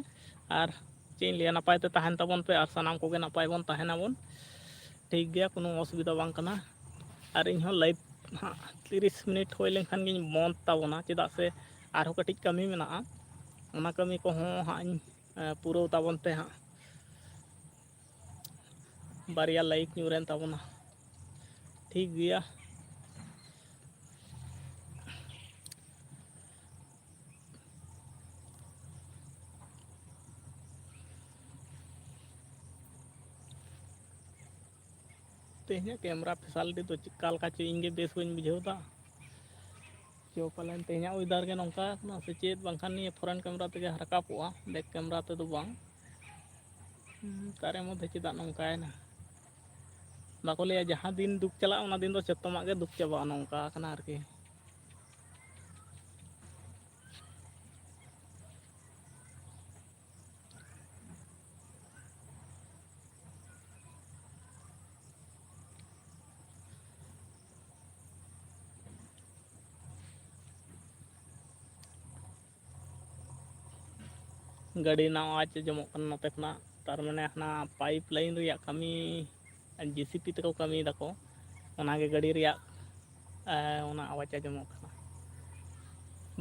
ᱟᱨ ᱪᱮᱫ ᱤᱧ ᱞᱟᱹᱭᱟ, ᱱᱟᱯᱟᱭ ᱛᱮ ᱛᱟᱦᱮᱱ ᱛᱟᱵᱚᱱ ᱯᱮ ᱟᱨ ᱥᱟᱱᱟᱢ ᱠᱚᱜᱮ ᱱᱟᱯᱟᱭ ᱵᱚᱱ ᱛᱟᱦᱮᱱᱟᱵᱚᱱ᱾ ᱴᱷᱤᱠ ᱜᱮᱭᱟ, ᱠᱳᱱᱳ ᱚᱥᱩᱵᱤᱫᱷᱟ ᱵᱟᱝ ᱠᱟᱱᱟ᱾ ᱟᱨ ᱤᱧᱦᱚᱸ ᱞᱟᱭᱤᱵᱷ ᱦᱟᱸᱜ ᱛᱤᱨᱤᱥ ᱢᱤᱱᱤᱴ ᱦᱩᱭ ᱞᱮᱱᱠᱷᱟᱱ ᱜᱤᱧ ᱵᱚᱱᱫᱽ ᱛᱟᱵᱚᱱᱟ, ᱪᱮᱫᱟᱜ ᱥᱮ ᱟᱨᱦᱚᱸ ᱠᱟᱹᱴᱤᱡ ᱠᱟᱹᱢᱤ ᱢᱮᱱᱟᱜᱼᱟ, ᱚᱱᱟ ᱠᱟᱹᱢᱤ ᱠᱚᱦᱚᱸ ᱦᱟᱸᱜ ᱤᱧ ᱮ, ᱯᱩᱨᱟᱹᱣ ᱛᱟᱵᱚᱱ ᱯᱮ ᱦᱟᱸᱜ᱾ ᱵᱟᱨᱭᱟ ᱞᱟᱭᱤᱠ ᱧᱩᱨᱮᱱ ᱛᱟᱵᱚᱱᱟ᱾ ᱴᱷᱤᱠ ᱜᱮᱭᱟ᱾ ᱛᱮᱦᱮᱧᱟᱜ ᱠᱮᱢᱨᱟ ᱯᱷᱮᱥᱟᱞᱤᱴᱤ ᱫᱚ ᱪᱮᱫᱠᱟ ᱞᱮᱠᱟ ᱪᱚ ᱤᱧ ᱜᱮ ᱵᱮᱥ ᱵᱟᱹᱧ ᱵᱩᱡᱷᱟᱹᱣ ᱮᱫᱟ᱾ ᱪᱚ ᱯᱟᱞᱮᱱ ᱛᱮᱦᱮᱧᱟᱜ ᱚᱭᱮᱫᱟᱨ ᱜᱮ ᱱᱚᱝᱠᱟ ᱠᱟᱱᱟ ᱥᱮ ᱪᱮᱫ, ᱵᱟᱝᱠᱷᱟᱱ ᱱᱤᱭᱟᱹ ᱯᱷᱚᱨᱮᱱ ᱠᱮᱢᱨᱟ ᱛᱮᱜᱮ ᱨᱟᱠᱟᱵᱚᱜᱼᱟ, ᱵᱮᱠ ᱠᱮᱢᱨᱟ ᱛᱮᱫᱚ ᱵᱟᱝ᱾ ᱦᱩᱸ, ᱛᱟᱨᱮ ᱢᱚᱫᱽᱫᱷᱮ ᱪᱮᱫᱟᱜ ᱱᱚᱝᱠᱟᱭᱮᱱᱟ? ᱵᱟᱠᱚ ᱞᱟᱹᱭᱟ ᱡᱟᱦᱟᱸ ᱫᱤᱱ ᱫᱩᱠ ᱪᱟᱞᱟᱜᱼᱟ, ᱚᱱᱟ ᱫᱤᱱ ᱫᱚ ᱡᱚᱛᱚᱢᱟᱜ ᱜᱮ ᱫᱩᱠ ᱪᱟᱵᱟᱜᱼᱟ, ᱱᱚᱝᱠᱟ ᱠᱟᱱᱟ ᱟᱨᱠᱤ᱾ ᱜᱟᱹᱰᱤ ᱨᱮᱱᱟᱜ ᱟᱣᱟᱡᱽ ᱟᱸᱡᱚᱢᱚᱜ ᱠᱟᱱᱟ ᱱᱚᱛᱮ ᱠᱷᱚᱱᱟᱜ, ᱛᱟᱨ ᱢᱟᱱᱮ ᱦᱟᱱᱟ ᱯᱟᱭᱤᱯ ᱞᱟᱭᱤᱱ ᱨᱮᱭᱟᱜ ᱠᱟᱹᱢᱤ, ᱡᱮᱥᱤᱯᱤ ᱛᱮᱠᱚ ᱠᱟᱹᱢᱤᱭ ᱫᱟᱠᱚ, ᱚᱱᱟᱜᱮ ᱜᱟᱹᱰᱤ ᱨᱮᱭᱟᱜ, ᱮ, ᱚᱱᱟ ᱟᱣᱟᱡᱽ ᱟᱸᱡᱚᱢᱚᱜ ᱠᱟᱱᱟ᱾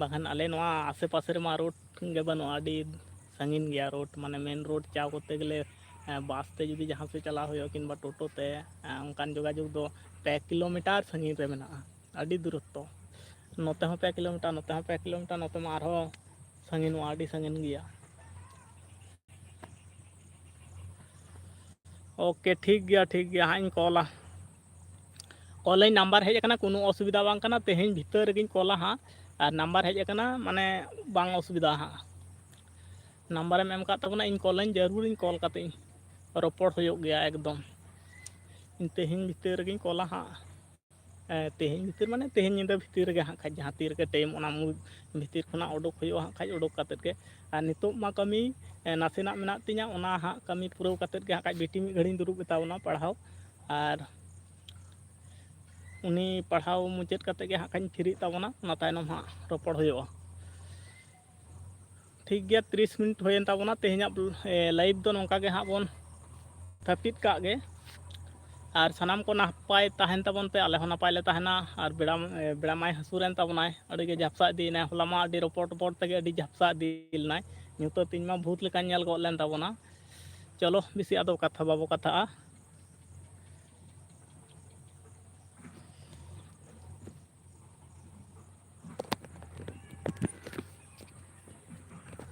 ᱵᱟᱠᱷᱟᱱ ᱟᱞᱮ ᱱᱚᱣᱟ ᱟᱥᱮ ᱯᱟᱥᱮ ᱨᱮᱢᱟ ᱨᱳᱰ ᱜᱮ ᱵᱟᱹᱱᱩᱜᱼᱟ, ᱟᱹᱰᱤ ᱥᱟᱺᱜᱤᱧ ᱜᱮᱭᱟ ᱨᱳᱰ, ᱢᱟᱱᱮ ᱢᱮᱱ ᱨᱳᱰ ᱪᱟᱣ ᱠᱚᱨᱛᱮ ᱜᱮᱞᱮ, ᱮ, ᱵᱟᱥ ᱛᱮ ᱡᱩᱫᱤ ᱡᱟᱦᱟᱸ ᱥᱮᱫ ᱪᱟᱞᱟᱣ ᱦᱩᱭᱩᱜᱼᱟ ᱠᱤᱝᱵᱟ ᱴᱳᱴᱳ ᱛᱮ, ᱮ, ᱚᱱᱠᱟᱱ ᱡᱳᱜᱟᱡᱳᱜᱽ ᱫᱚ ᱯᱮ ᱠᱤᱞᱳᱢᱤᱴᱟᱨ ᱥᱟᱺᱜᱤᱧ ᱨᱮ ᱢᱮᱱᱟᱜᱼᱟ, ᱟᱹᱰᱤ ᱫᱩᱨᱚᱛᱛᱚ᱾ ᱱᱚᱛᱮ ᱦᱚᱸ ᱯᱮ ᱠᱤᱞᱳᱢᱤᱴᱟᱨ, ᱱᱚᱛᱮ ᱦᱚᱸ ᱯᱮ ᱠᱤᱞᱳᱢᱤᱴᱟᱨ, ᱱᱚᱛᱮ ᱢᱟ ᱟᱨᱦᱚᱸ ᱥᱟᱺᱜᱤᱧᱚᱜᱼᱟ, ᱟᱹᱰᱤ ᱥᱟᱺᱜᱤᱧ ᱜᱮᱭᱟ᱾ ᱳᱠᱮ, ᱴᱷᱤᱠ ᱜᱮᱭᱟ, ᱴᱷᱤᱠ ᱜᱮᱭᱟ, ᱦᱟᱸᱜ ᱤᱧ ᱠᱚᱞᱟ᱾ ᱠᱚᱞᱟᱹᱧ, ᱱᱟᱢᱵᱟᱨ ᱦᱮᱡ ᱟᱠᱟᱱᱟ, ᱠᱳᱱᱳ ᱚᱥᱩᱵᱤᱫᱷᱟ ᱵᱟᱝ ᱠᱟᱱᱟ, ᱛᱮᱦᱮᱧ ᱵᱷᱤᱛᱟᱹᱨ ᱨᱮᱜᱮᱧ ᱠᱚᱞᱟ ᱦᱟᱸᱜ᱾ ᱟᱨ ᱱᱟᱢᱵᱟᱨ ᱦᱮᱡ ᱟᱠᱟᱱᱟ, ᱢᱟᱱᱮ ᱵᱟᱝ ᱚᱥᱩᱵᱤᱫᱷᱟ ᱦᱟᱸᱜ᱾ ᱱᱟᱢᱵᱟᱨᱮᱢ ᱮᱢ ᱟᱠᱟᱫ ᱛᱟᱵᱚᱱᱟ, ᱤᱧ ᱠᱚᱞᱟᱹᱧ, ᱡᱟᱹᱨᱩᱲᱤᱧ ᱠᱚᱞ ᱠᱟᱛᱮ ᱤᱧ ᱨᱚᱯᱚᱲ ᱦᱩᱭᱩᱜ ᱜᱮᱭᱟ ᱮᱠᱫᱚᱢ᱾ ᱤᱧ ᱛᱮᱦᱮᱧ ᱵᱷᱤᱛᱟᱹᱨ ᱨᱮᱜᱮᱧ ᱠᱚᱞᱟ ᱦᱟᱸᱜ᱾ ᱮ, ᱛᱮᱦᱮᱧ ᱵᱷᱤᱛᱤᱨ ᱢᱟᱱᱮ ᱛᱮᱦᱮᱧ ᱧᱤᱫᱟᱹ ᱵᱷᱤᱛᱤᱨ ᱨᱮᱜᱮ ᱦᱟᱸᱜ ᱠᱷᱟᱡ, ᱡᱟᱦᱟᱸ ᱛᱤ ᱨᱮᱜᱮ ᱴᱟᱭᱤᱢ ᱚᱱᱟ ᱢᱩ-, ᱵᱷᱤᱛᱤᱨ ᱠᱷᱚᱱᱟᱜ ᱩᱰᱩᱠ ᱦᱩᱭᱩᱜᱼᱟ ᱦᱟᱸᱜ ᱠᱷᱟᱡ, ᱩᱰᱩᱠ ᱠᱟᱛᱮᱫ ᱜᱮ᱾ ᱟᱨ ᱱᱤᱛᱚᱜ ᱢᱟ ᱠᱟᱹᱢᱤ, ᱮ, ᱱᱟᱥᱮᱱᱟᱜ ᱢᱮᱱᱟᱜ ᱛᱤᱧᱟᱹ, ᱚᱱᱟ ᱦᱟᱸᱜ ᱠᱟᱹᱢᱤ ᱯᱩᱨᱟᱹᱣ ᱠᱟᱛᱮᱫ ᱜᱮ ᱦᱟᱸᱜ ᱠᱷᱟᱡ ᱵᱤᱴᱤ ᱢᱤᱫ ᱜᱷᱟᱹᱲᱤᱧ ᱫᱩᱲᱩᱵ ᱜᱮᱛᱟ ᱵᱚᱱᱟ ᱯᱟᱲᱦᱟᱣ, ᱟᱨ ᱩᱱᱤ ᱯᱟᱲᱦᱟᱣ ᱢᱩᱪᱟᱹᱫ ᱠᱟᱛᱮᱫ ᱜᱮ ᱦᱟᱸᱜ ᱠᱷᱟᱡ ᱯᱷᱤᱨᱤᱜ ᱛᱟᱵᱚᱱᱟ, ᱚᱱᱟ ᱛᱟᱭᱱᱚᱢ ᱦᱟᱸᱜ ᱨᱚᱯᱚᱲ ᱦᱩᱭᱩᱜᱼᱟ᱾ ᱴᱷᱤᱠ ᱜᱮᱭᱟ, ᱛᱤᱨᱤᱥ ᱢᱤᱱᱤᱴ ᱦᱩᱭᱮᱱ ᱛᱟᱵᱚᱱᱟ᱾ ᱛᱮᱦᱮᱧᱟᱜ, ᱮ, ᱞᱟᱭᱤᱵᱷ ᱫᱚ ᱱᱚᱝᱠᱟ ᱜᱮ ᱦᱟᱸᱜ ᱵᱚᱱ ᱦᱟᱹᱯᱤᱫ ᱠᱟᱜ ᱜᱮ᱾ ᱟᱨ ᱥᱟᱱᱟᱢ ᱠᱚ ᱱᱟᱯᱟᱭ ᱛᱟᱦᱮᱱ ᱛᱟᱵᱚᱱ ᱯᱮ, ᱟᱞᱮ ᱦᱚᱸ ᱱᱟᱯᱟᱭ ᱞᱮ ᱛᱟᱦᱮᱱᱟ᱾ ᱟᱨ ᱵᱮᱲᱟ, ᱮ, ᱵᱮᱲᱟ ᱢᱟᱭ ᱦᱟᱹᱥᱩᱨᱮᱱ ᱛᱟᱵᱚᱱᱟᱭ, ᱟᱹᱰᱤ ᱜᱮ ᱡᱷᱟᱯᱥᱟ ᱤᱫᱤᱭᱮᱱᱟᱭ᱾ ᱦᱚᱞᱟ ᱢᱟ ᱟᱹᱰᱤ ᱨᱚᱯᱚᱲ ᱨᱚᱯᱚᱲ ᱛᱮᱜᱮ ᱟᱹᱰᱤ ᱡᱷᱟᱯᱥᱟ ᱤᱫᱤ ᱞᱮᱱᱟᱭ, ᱧᱩᱛᱟᱹᱛ ᱤᱧ ᱢᱟ ᱵᱷᱩᱛ ᱞᱮᱠᱟᱧ ᱧᱮᱞ ᱜᱚᱫ ᱞᱮᱱ ᱛᱟᱵᱚᱱᱟ᱾ ᱪᱚᱞᱚ, ᱵᱮᱥᱤ ᱟᱫᱚ ᱠᱟᱛᱷᱟ ᱵᱟᱵᱚ ᱠᱟᱛᱷᱟᱜᱼᱟ᱾